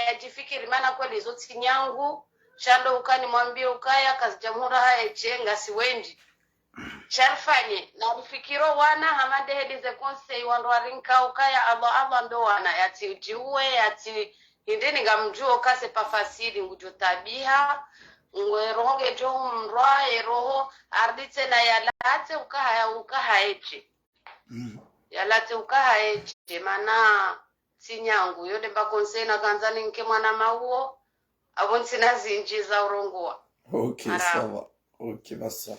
yadjifikiri, mana kweli zo tsi nyangu, sha ndo uka nimwambiye ukaya kasidjamura haeshe, ngasi wendji. Sha rifanye, narifikiri owana, hama nde heli ze conseil wandru warinika ukaya Allah, Allah ndo wana, yatsi udjiuwe, yatsi hindri, ni ngamdjuo ka c'est pas facile, ngudjo tabiha, ngwe roho ngedjo umrwa, e roho, ardi tsena yalatse ukaya, ukaya haeshe. Mm. Yalatse ukaya haeshe, mana tsi nyangu, yo nde mba conseil nakandza ninike mwana mauwo, apvo ntsina zindji za urongowa. Ok, ça va. Ok, basi. Mm.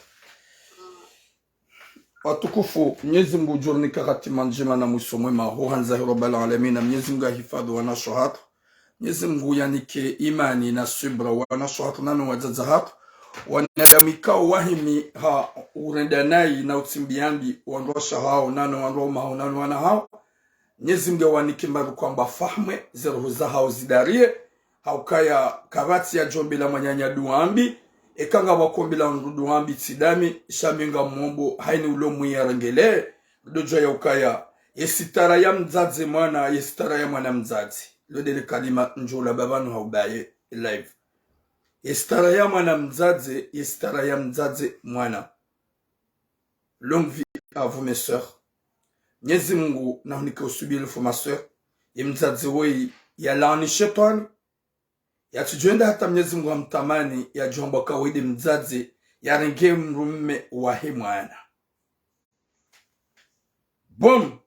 Watukufu, Mnyezi Mungu ngudjo rinika hatima ndjema na mwiso mwema, ho handza he Rabbal Alamin, na Mnyezi Mungu ahifadhwi wanashe hatru. Mnyezi Mungu yanike imani na subra wanashe hatru, nano wadzadze hatru. Wanadamu ikao wahimi ha urenda nayi na utsimbiambi, wandru washe hao, nano wandru waume hao, nano wana hao. Mnyezi Mungu yawanike mbaru kwamba fahmwe, ze roho zahao zidariye, haukaya kapvatsi yadjombela mwananya dua mbi, eka ngapvwakombela mndru dua mbi tsi dami, sha mi ngamombo, haini ulo mwi yarengelee, ridodjuwa ya ukaya, ye sitara ya mdzadze mwana, ye sitara ya mwana mdzadze. Lo ndele kalima ndjula pvapvanu haubaye live. Ye sitara ya mwana mdzadze, ye sitara ya mdzadze mwana. Longue vie à vous, mes sœurs. Mnyezi Mungu nahunike usubiri fu ma sœurs. Ye mdzadze woyi yalaani shetwani. Yatsidjoenda hata Mnyezi Mungu hamtamani, yadjohamba ka woyi nde mdzadze, yarenge mdrume wahe mwana. Bon,